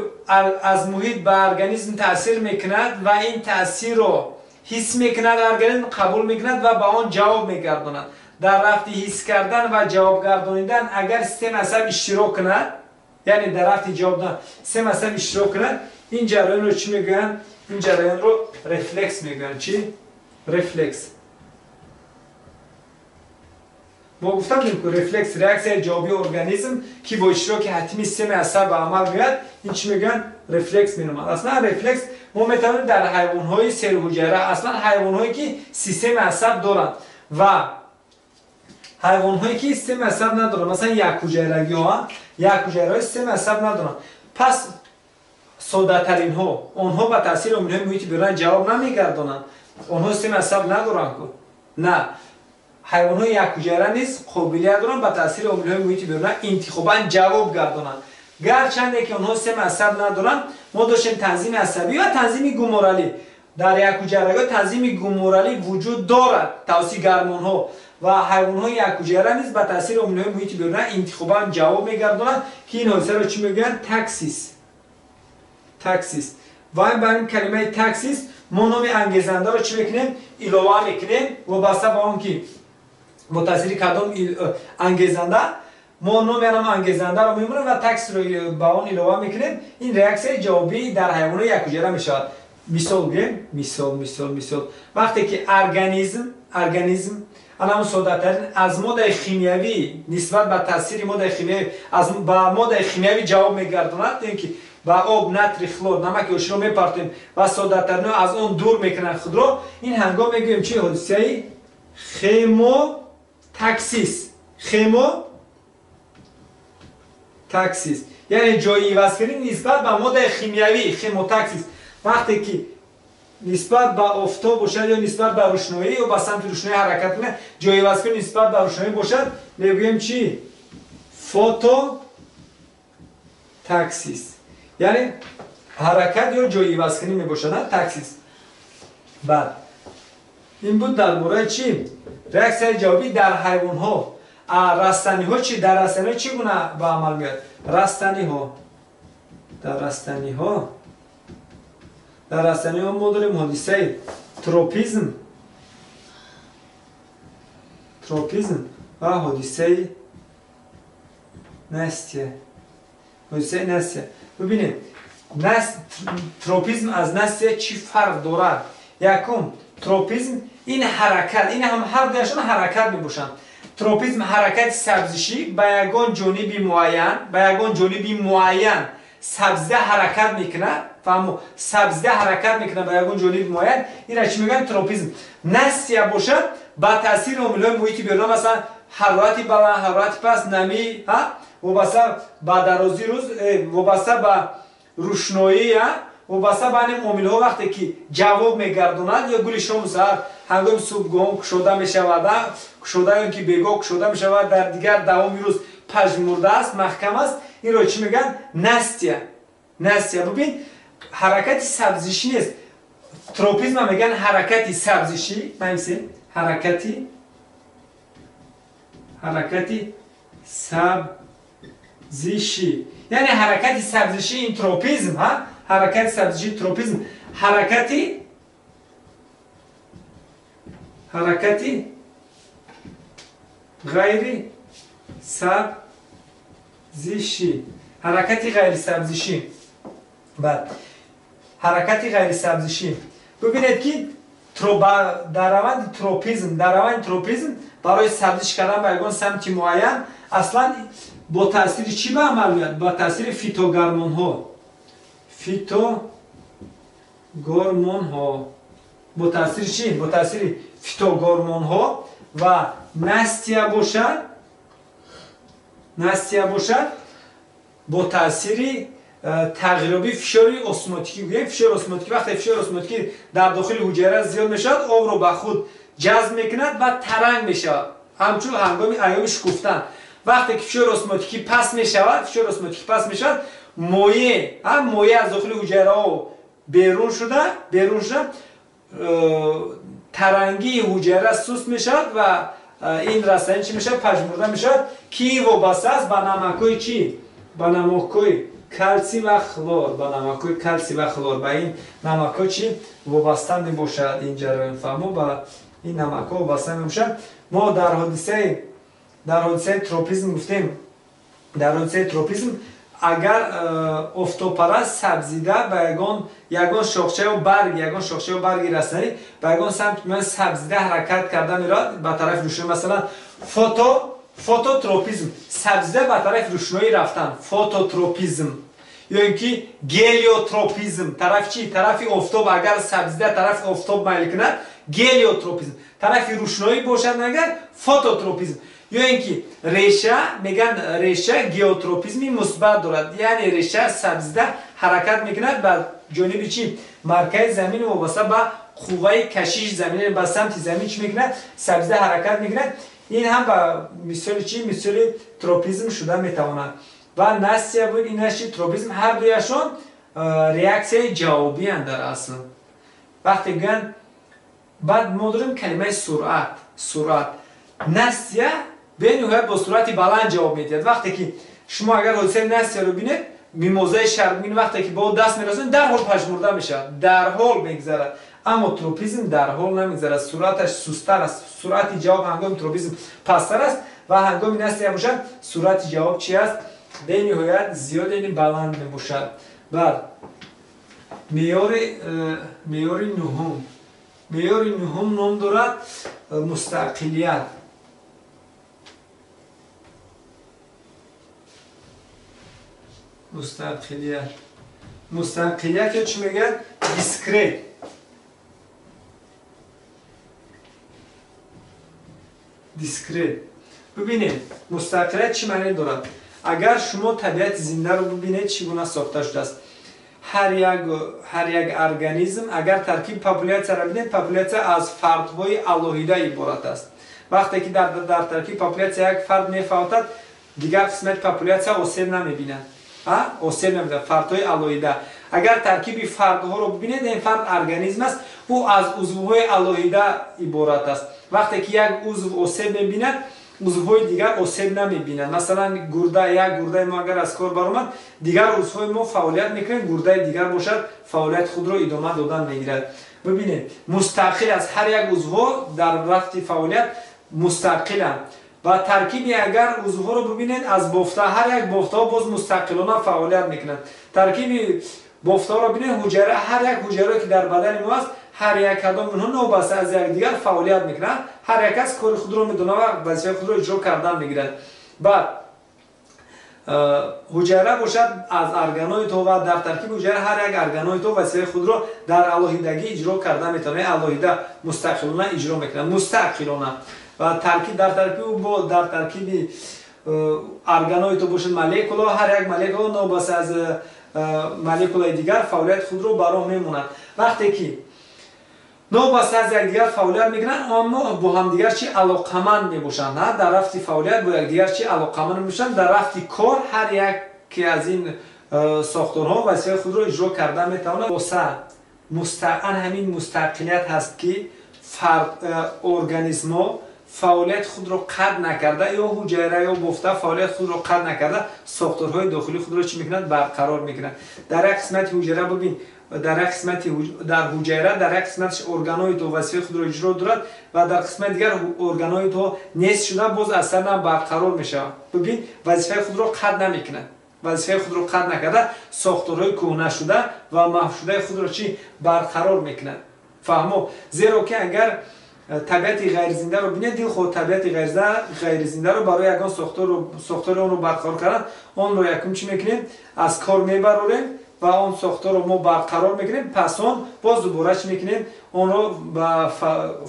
аз муҳит ба организм таъсир мекунад ва ин таъсирро ҳис мекунад, организм қабул мекунад ва ба он ҷавоб мегардонад. Дар рафти ҳис кардан ва ҷавоб гардонидан агар системаи асаб иштирок кунад, яъне дар рафти ҷавоб додан системаи асаб иштирок кунад, ин ҷараёнро чӣ мегӯянд? Ин ҷараёнро рефлекс мегӯянд. Чӣ? Рефлекс. Мо гуфтам, ки рефлекс реаксияи ҷавобии организм, ки бо иштироки ҳатмии системаи асаб ба амал меояд, ин чӣ мегӯянд? Рефлекс меноманд. Аслан рефлекс мо метавонем дар ҳайвонҳои серҳуҷайра, аслан ҳайвонҳое ки системаи асаб доранд ва ҳайвонҳое ки системаи асаб надоранд, масалан якҳуҷайрагиҳо, якҳуҷайраҳои системаи асаб надоранд. Пас соддатаринҳо, онҳо ба таъсири омилҳои муҳити беруна ҷавоб намегардонанд. Онҳо системаи асаб надоранд ку. На, ҳайвонҳои якҳуҷайра низ қобилият доранд ба таъсири омилҳои муҳити беруна интихобан ҷавоб гардонанд. Гарчанде ки онҳо системаи асаб надоранд, мо доштем танзими асабӣ ва танзими гуморалӣ. Дар якҳуҷайрагиҳо танзими гуморалӣ вуҷуд дорад тавассути гормонҳо ва ҳайвонҳои якҳуҷайра низ ба таъсири омилҳои муҳити беруна интихобан ҷавоб мегардонанд, ки ин ҳодисаро чӣ мегӯянд? Таксис. Таксис. Ва ба ин калимаи таксис мо номи ангезандаро чӣ мекунем? Илова мекунем, вобаста ба он ки бо таъсири кадом ангезанда мо номи ҳам ангезандаро мемонем ва таксисро ба он илова мекунем. Ин реаксияи ҷавобӣ дар ҳайвонҳои якҳуҷайра мешавад. Мисол гӯем, мисол, мисол, мисол. Вақте ки организм анамун соддатарин аз моддаи химиявӣ нисбат ба таъсири моддаи химиявӣ аз ба моддаи химиявӣ ҷавоб мегардонад, ин ки ба об натрий хлор намаки оширо мепартоем ва соддатаринҳо аз он дур мекунанд худро, ин ҳангом мегӯем чи? Ҳодисаи хемотаксис. Хемотаксис яъне ҷои ивазкунӣ нисбат ба моддаи химиявӣ, хемотаксис. Вақте ки нисбат ба офтоб бошад ё нисбат ба рӯшноӣ ё ба самти рӯшноӣ ҳаракат кунад, ҷои ивазкунӣ нисбат ба рӯшноӣ бошад, мегӯем чи? Фототаксис. Яъне ҳаракат ё ҷои ивазкунӣ мебошад, таксис. Баъд ин буд дар бораи чи? Реаксияи ҷавобӣ дар ҳайвонҳо. Растаниҳо чи? Дар растаниҳо чӣ гуна ба амал меояд? Растаниҳо. Дар растаниҳо, дар растаниҳо мо дорем ҳодисаи тропизм, тропизм ва ҳодисаи настия. Ҳодисаи настия. Бибинед, тропизм аз настия чӣ фарқ дорад? Якум, тропизм ин ҳаракат, ин ҳам ҳар дуяшон ҳаракат мебошанд. Тропизм ҳаракати сабзишӣ ба ягон ҷониби муайян, ба ягон ҷониби муайян сабзида ҳаракат мекунад, фаҳмо, сабзида ҳаракат мекунад ба ягон ҷониби муайян, инро чӣ мегӯянд? Тропизм. Настия бошад ба таъсири омилҳои муҳити беруна, масалан ҳарорати баланд, ҳарорати паст, намӣ, вобаста ба дарозии рӯз, вобаста ба рӯшноӣ, вобаста ба ҳамин омилҳо вақте ки ҷавоб мегардонад, ё гули шому саҳар ҳангоми субҳгоҳон кушода мешавад, кушода ё ки бегоҳ кушода мешавад, дар дигар давоми рӯз пажмурда аст, маҳкам аст, инро чӣ мегӯянд? Настия. Настия. Бибин, ҳаракати сабзишӣ нест. Тропизма мегӯянд ҳаракати сабзишӣ, нависем, ҳаракати сабзишӣ. Яъне ҳаракати сабзишӣ ин тропизм, ҳаракати сабзишӣ тропизм, ҳаракати ғайри сабзишӣ, ҳаракати ғайрисабзишӣ. Баъд ҳаракати ғайрисабзишӣ. Бибинед ки дар раванди тропизм, дар раванди тропизм барои сабзиш кардан ба ягон самти муайян аслан бо таъсири чӣ ба амал меояд? Ба таъсири фитогормонҳо. Фитогормонҳо. Бо таъсири чӣ? Бо таъсири фитогормонҳо. Ва настия бошад, настия бошад бо таъсири тағйирёбии фишори осмотикӣ. Гӯем фишори осмотикӣ, вақте фишори осмотикӣ дар дохили ҳуҷайра зиёд мешавад, обро ба худ ҷазб мекунад ва таранг мешавад, ҳамчун ҳангоми айёми шукуфтан. Вақте ки фишори осмотикӣ паст мешавад, фишори осмотикӣ паст мешавад, моеъ, моеъ аз дохили ҳуҷайраҳо берун шуда, тарангии ҳуҷайра суст мешавад ва ин растанӣ чӣ мешавад? Пажмурда мешавад, ки вобаста аст ба намакҳои чӣ? Ба намакҳои калсий ва хлор, ба намакҳои калсий ва хлор. Ба ин намакҳо чӣ вобаста мебошад? Ин ҷараён, фаҳмо, ба ин намакҳо вобаста мебошад. Мо дар ҳодисаи тропизм гуфтем, дар ҳодисаи тропизм агар офтобпараст сабзида ба ягон шохчаю барг, ягон шохчаю барги растанӣ ба ягон самт сабзида ҳаракат карда меравад ба тарафи рӯшноӣ, масалан фототропизм, сабзида ба тарафи рӯшноӣ рафтан, фототропизм, ё ин ки гелиотропизм, тарафи чӣ? Тарафи офтоб. Агар сабзида тарафи офтоб майл кунад, гелиотропизм, тарафи рӯшноӣ бошад агар фототропизм. Ё ин ки реша, мегӯянд реша геотропизми мусбат дорад, яъне реша сабзида ҳаракат мекунад ба ҷониби чӣ? Маркази замин, вобаста ба қувваи кашиши замин, ба самти замин чӣ мекунад? Сабзида ҳаракат мекунад. Ин ҳам ба мисоли чӣ? Мисоли тропизм шуда метавонад. Ва настия буд, инаш чи? Тропизм. Ҳар дуяшон реаксияи ҷавобиянд дар асл. Вақте гӯянд, баъд мо дорем калимаи суръат. Суръат. Настия бениҳоят бо суръати баланд ҷавоб медиҳад. Вақте ки шумо агар ҳодисаи настияро бинед, мимозаи шармгин вақте ки ба ӯ даст мерасонед, дарҳол пажмурда мешавад, дарҳол мегзарад. Аммо тропизм дарҳол намегзарад, суръаташ сусттар аст. Суръати ҷавоб ҳангоми тропизм пасттар аст ва ҳангоми настия бошад, суръати ҷавоб чи аст? Бениҳоят зиёд, яъне баланд мебошад. Баъд меъёри нуҳум. Меъёри нуҳум ном дорад мустақилият. Мустақилият. Мустақилият ё чӣ мегӯяд? Дискрет. Дискрет. Бибинед, мустақилият чӣ маъне дорад? Агар шумо табиати зиндаро бибинед, чӣ гуна сохта шудааст? Ҳар як организм, агар таркиби популятсияро бинед, популятсия аз фардҳои алоҳида иборат аст. Вақте ки дар таркиби популятсия як фард мефавтад, дигар қисмати популятсия осеб намебинад. Осеб намебинад, фардҳои алоҳида. Агар таркиби фардҳоро бибинед, ин фард организм аст, ӯ аз узвҳои алоҳида иборат аст. Вақте ки як узв осеб мебинад, узвҳои дигар осеб намебинанд. Масалан, гурда, як гурдаи мо агар аз кор баромад, дигар узвҳои мо фаъолият мекунанд, гурдаи дигар бошад, фаъолияти худро идома додан мегирад. Бибинед, мустақил аз ҳар як узвҳо дар рафти фаъолият мустақиланд. Ва таркиби агар узвҳоро бибинед, аз бофта ҳар як бофтаҳо боз мустақилона фаъолият мекунанд. Таркиби бофтаҳоро бинед, ҳуҷайра, ҳар як ҳуҷайрае ки дар бадани мо аст, ҳар як кадом онҳо новобаста аз якдигар фаъолият мекунанд. Ҳар як кас кори худро медонад ва вазифаи худро иҷро кардан мегирад. Баъд ҳуҷайра бошад аз органоидҳо ва дар таркиби ҳуҷайра ҳар як органоидҳо вазифаи худро дар алоҳидагӣ иҷро карда метавонад, алоҳида мустақилона иҷро мекунад, мустақилона. Ва таркиб дар таркиби бо дар таркиби органоидҳо бошад молекулаҳо, ҳар як молекула новобаста аз молекулаи дигар фаъолияти худро ба роҳ мемонад. Вақте ки новобаста аз якдигар фаъолият мекунанд, аммо бо ҳамдигар чӣ алоқаманд мебошанд, дар рафти фаъолият бо якдигар чӣ алоқаманд мебошанд, дар рафти кор ҳар яке аз ин сохторҳо вазифаи худро иҷро карда метавонад. Боса мустақан ҳамин мустақилият ҳаст ки организмҳо фаъолияти худро қатъ накарда ё ҳуҷайра ё бофта фаъолияти худро қатъ накарда сохторҳои дохилии худро чӣ мекунанд? Барқарор мекунанд. Дар як қисмати ҳуҷайра бибин, дар як қисмати дар ҳуҷайра дар як қисматаш органоидҳо вазифаи худро иҷро дорад ва дар қисмати дигар органоидҳо нест шуда боз аз сар нав барқарор мешавад. Бибин, вазифаи худро қатъ намекунад, вазифаи худро қатъ накарда сохторҳои кӯҳнашуда ва маҳвшудаи худро чӣ барқарор мекунад. Фаҳмо? Зеро ки агар табиати ғайризиндаро бинед, дилхоҳ табиати ғайризиндаро барои ягон сохтори онро барқарор кардан, онро якум чӣ мекунем? Аз кор мебарорем ва он сохторро мо барқарор мекунем, пас он боз дубора чӣ мекунем? Онро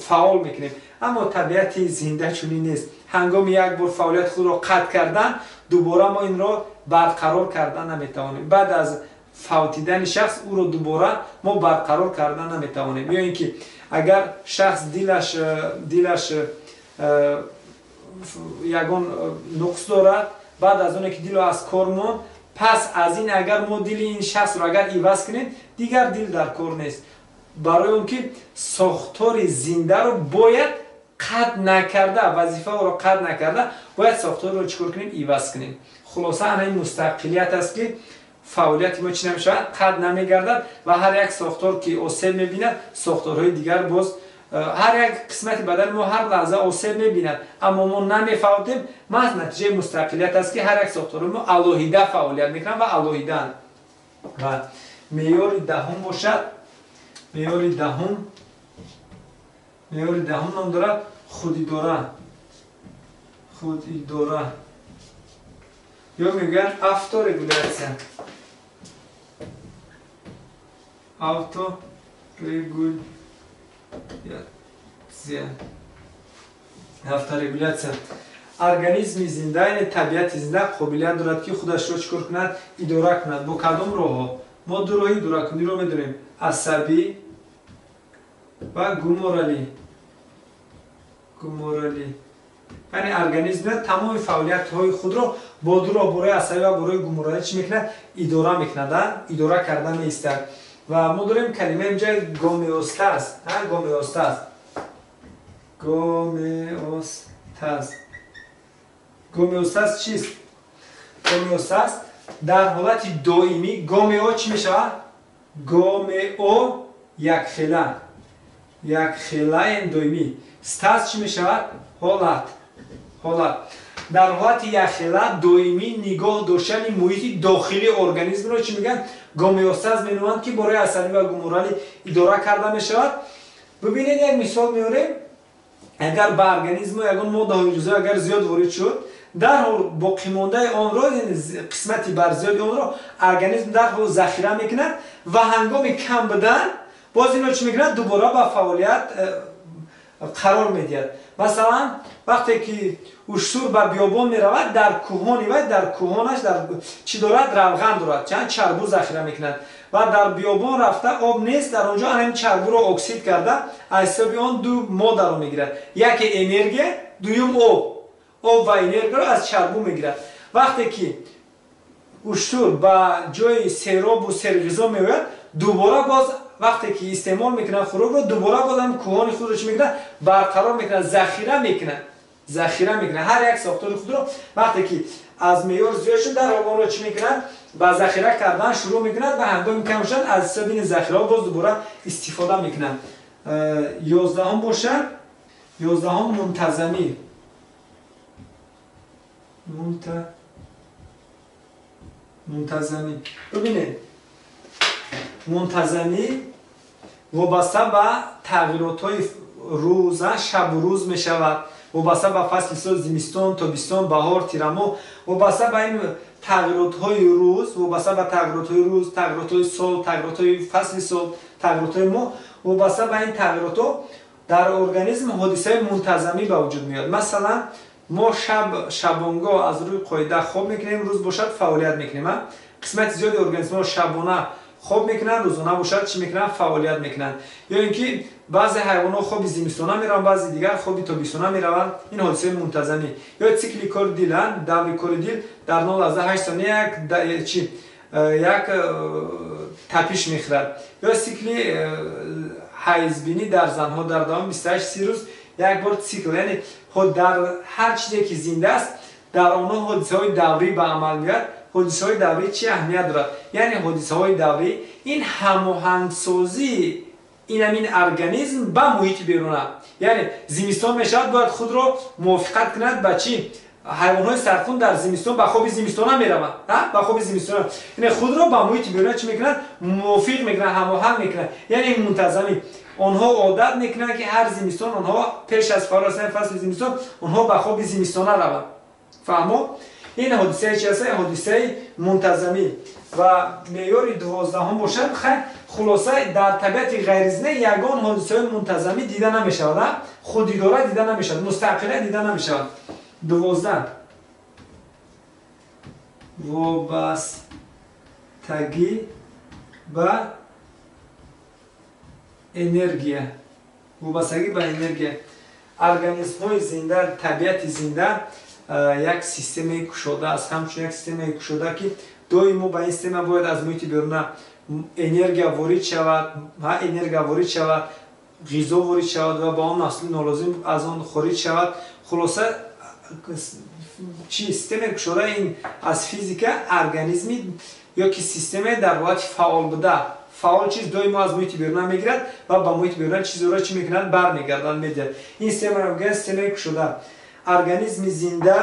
фаъол мекунем. Аммо табиати зинда чунин нест. Ҳангоми як бор фаъолияти худро қатъ кардан, дубора мо инро барқарор кардан наметавонем. Баъд аз фавтидани шахс ӯро дубора мо барқарор кардан наметавонем. Ё ин ки агар шахс дилаш ягон нуқс дорад, баъд аз оне ки дило аз кор монд, пас аз ин агар мо дили ин шахсро агар иваз кунем, дигар дил дар кор нест. Барои он ки сохтори зиндаро бояд қатъ накарда, вазифаро қатъ накарда, бояд сохторро чӣ кор кунем? Иваз кунем. Хулоса, ана ин мустақилият аст ки фаъолияти мо чӣ намешавад? Қатъ намегардад ва ҳар як сохтор ки осеб мебинад, сохторҳои дигар боз ҳар як қисмати бадани мо ҳар лаҳза осеб мебинад, аммо мо намефавтем. Маҳз натиҷаи мустақилият аст ки ҳар як сохтори мо алоҳида фаъолият мекунанд ва алоҳидаанд. Ва меъёри даҳум бошад, меъёри даҳум ном дорад худидора. Худидора ё мегӯянд авторегулятсия. Авторегулятсия. Авторегулятсия. Организми зинда, яъне табиати зинда қобилият дорад ки худашро чӣ кор кунад? Идора кунад. Бо кадом роҳҳо? Мо ду роҳи идоракуниро медонем: асабӣ ва гуморалӣ. Гуморалӣ. Яъне организм тамоми фаъолиятҳои худро бо ду роҳ, бо роҳи асабӣ ва бо роҳи гуморалӣ чӣ мекунад? Идора мекунад, идора карда меистад. Ва мо дорем калимаи инҷа гомеостаз, гомеостаз. Гомеостаз. Гомеостаз чист? Гомеостаз дар ҳолати доимӣ гомео чӣ мешавад? Гомео якхела. Якхела яъне доимӣ. Стаз чӣ мешавад? Ҳолат. Ҳолат. Дар ҳолати якхела доимӣ нигоҳ доштани муҳити дохилии организмро чӣ мегӯянд? Гомеостаз меноманд, ки бо роҳи асабӣ ва гуморалӣ идора карда мешавад. Бибинед, як мисол меорем. Агар ба организм ягон моддаҳои ҷузъӣ агар зиёд ворид шуд, дарҳол боқимондаи онро, яъне қисмати барзиёди онро организм дарҳол захира мекунад ва ҳангоми кам будан боз инро чӣ мекунад? Дубора ба фаъолият қарор медиҳад. Масалан, вақте ки уштур ба биёбон меравад, дар кӯҳони вай, дар кӯҳонаш дар чӣ дорад? Равған дорад, чанд чарбу захира мекунад ва дар биёбон рафта об нест, дар он ҷо ҳамин чарбуро оксид карда аз ҳисоби он ду моддаро мегирад: яке энергия, дуюм об. Об ва энергияро аз чарбу мегирад. Вақте ки уштур ба ҷои серобу серғизо меояд, дубора боз вақте ки истеъмол мекунад хӯрокро, дубора боз ҳам кӯҳони худро чӣ мекунад? Барқарор мекунад, захира мекунад. Захира мекунад ҳар як сохтори худро. Вақте ки аз меъёр зиёд шуд, дарҳол онро чӣ мекунад? Ба захира кардан шурӯъ мекунад ва ҳангоми кам шудан аз ҳисоби ин захираҳо боз дубора истифода мекунад. 11-ум бошад, 11-ум мунтазамӣ. Мунтазамӣ. Бибинед, мунтазамӣ вобаста ба тағйиротҳои рӯза, шабу рӯз мешавад, вобаста ба фасли сол, зимистон, тобистон, баҳор, тирамоҳ, вобаста ба ин тағйиротҳои рӯз, вобаста ба тағйиротҳои рӯз, тағйиротҳои сол, тағйиротҳои фасли сол, тағйиротҳои моҳ, вобаста ба ин тағйиротҳо дар организм ҳодисаи мунтазамӣ ба вуҷуд меояд. Масалан, мо шабонгоҳ аз рӯи қоида хоб мекунем, рӯз бошад фаъолият мекунем. Қисмати зиёди организмҳо шабона хоб мекунанд, рӯзона бошад чӣ мекунанд? Фаъолият мекунанд. Ё ин ки баъзе ҳайвонҳо хоби зимистона мераванд, баъзе дигар хоби тобистона мераванд. Ин ҳодисаи мунтазамӣ. Ё цикли кори дил, даври кори дил дар 0,8 сония як тапиш мехӯрад. Ё цикли ҳайзбинӣ дар занҳо дар давоми 28-30 рӯз як бор цикл, яъне дар ҳар чизе ки зинда аст, дар онҳо ҳодисаҳои даврӣ ба амал меояд. Ҳодисаҳои даврӣ чӣ аҳамият дорад? Яъне ҳодисаҳои даврӣ ин ҳамоҳангсозии ин ҳамин организм ба муҳити беруна. Яъне зимистон мешавад, бояд худро мувофиқат кунад ба чӣ? Ҳайвонҳои сархун дар зимистон ба хоби зимистона мераванд, ба хоби зимистона. Яъне худро ба муҳити беруна чӣ мекунанд? Мувофиқ мекунанд, ҳамоҳанг мекунанд. Яъне мунтазамӣ. Онҳо одат мекунанд, ки ҳар зимистон онҳо пеш аз фаро расидани фасли зимистон онҳо ба хоби зимистона раванд. Фаҳмо? Ин ҳодисаи чи аст? Ҳодисаи мунтазамӣ. Ва меъёри 12 бошад, хулоса дар табиати ғайризинда ягон ҳодисаҳои мунтазамӣ дида намешавад, худидора дида намешавад, мустақила дида намешавад. 12 вобастагӣ ба энергия. Вобастагӣ ба энергия. Организмҳои зинда, табиати зинда як системаи кушода аст, ҳамчун як системаи кушода, ки доимо ба ин система бояд аз муҳити беруна энергия ворид шавад, энергия ворид шавад, ғизо ворид шавад ва ба он маҳсули нолозим аз он хориҷ шавад. Хулоса, чи системаи кушода ин аз физика организми ё ки системаи дар ҳолати фаъол буда. Фаъол чиз доимо аз муҳити беруна мегирад ва ба муҳити беруна чизеро чӣ мекунад? Бармегардад, медиҳад. Ин системаро мегӯянд системаи кушода. Организми зинда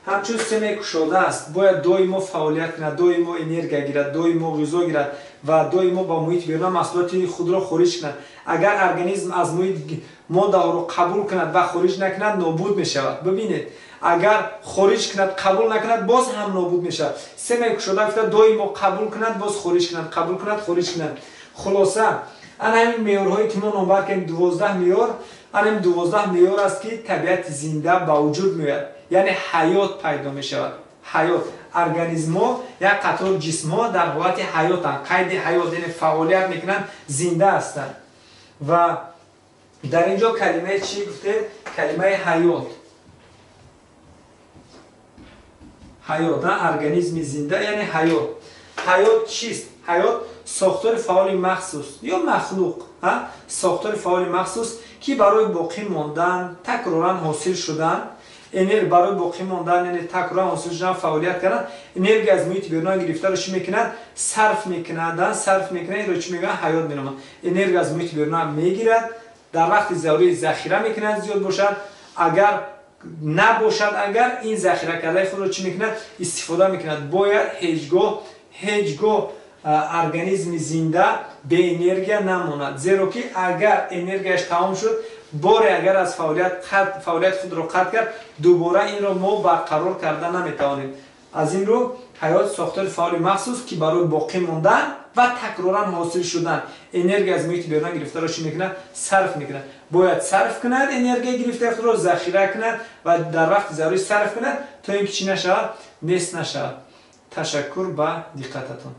ҳамчун системаи кушода аст, бояд доимо фаъолият кунад, доимо энергия гирад, доимо ғизо гирад ва доимо ба муҳити беруна маҳсулоти худро хориҷ кунад. Агар организм аз муҳит моддаҳоро қабул кунад ва хориҷ накунад, нобуд мешавад. Бибинед, агар хориҷ кунад, қабул накунад, боз ҳам нобуд мешавад. Системаи кушода гуфта доимо қабул кунад, боз хориҷ кунад, қабул кунад, хориҷ кунад. Хулоса, ана ҳамин меъёрҳое ки мо номбар кардем, 12 меъёр, ана ҳамин 12 меъёр аст, ки табиати зинда ба вуҷуд меояд. Яъне ҳаёт пайдо мешавад. Ҳаёт. Организмҳо як қатор ҷисмҳо дар ҳолати ҳаётанд, қайди ҳаёт, яъне фаъолият мекунанд, зинда ҳастанд. Ва дар ин ҷо калимаи чӣ гуфтем? Калимаи ҳаёт. Ҳаёт, организми зинда, яъне ҳаёт. Ҳаёт чист? Ҳаёт сохтори фаъоли махсус ё махлуқ, сохтори фаъоли махсус, ки барои боқӣ мондан, такроран ҳосил шудан, барои боқӣ мондан, яъне такроран ҳосил шудан, фаъолият кардан, энергия аз муҳити беруна гирифтаро чӣ мекунад? Сарф мекунад, сарф мекунад, инро чӣ мегӯянд? Ҳаёт меноманд. Энергия аз муҳити беруна мегирад, дар вақти зарурӣ захира мекунад, зиёд бошад, агар набошад, агар ин захира кардаи худро чӣ мекунад? Истифода мекунад. Бояд ҳеҷгоҳ организми зинда беэнергия намонад, зеро ки агар энергияш тамом шуд, боре агар аз фаъолияти худро қатъ кард, дубора инро мо барқарор карда наметавонем. Аз ин рӯ ҳаёт сохтори фаъоли махсус, ки барои боқӣ мондан ва такроран ҳосил шудан энергия аз муҳити беруна гирифтаро чӣ мекунад? Сарф мекунад. Бояд сарф кунад энергия гирифтаи худро, захира кунад ва дар вақти зарурӣ сарф кунад, то ин ки чӣ нашавад? Нест нашавад. Ташаккур ба диққататон.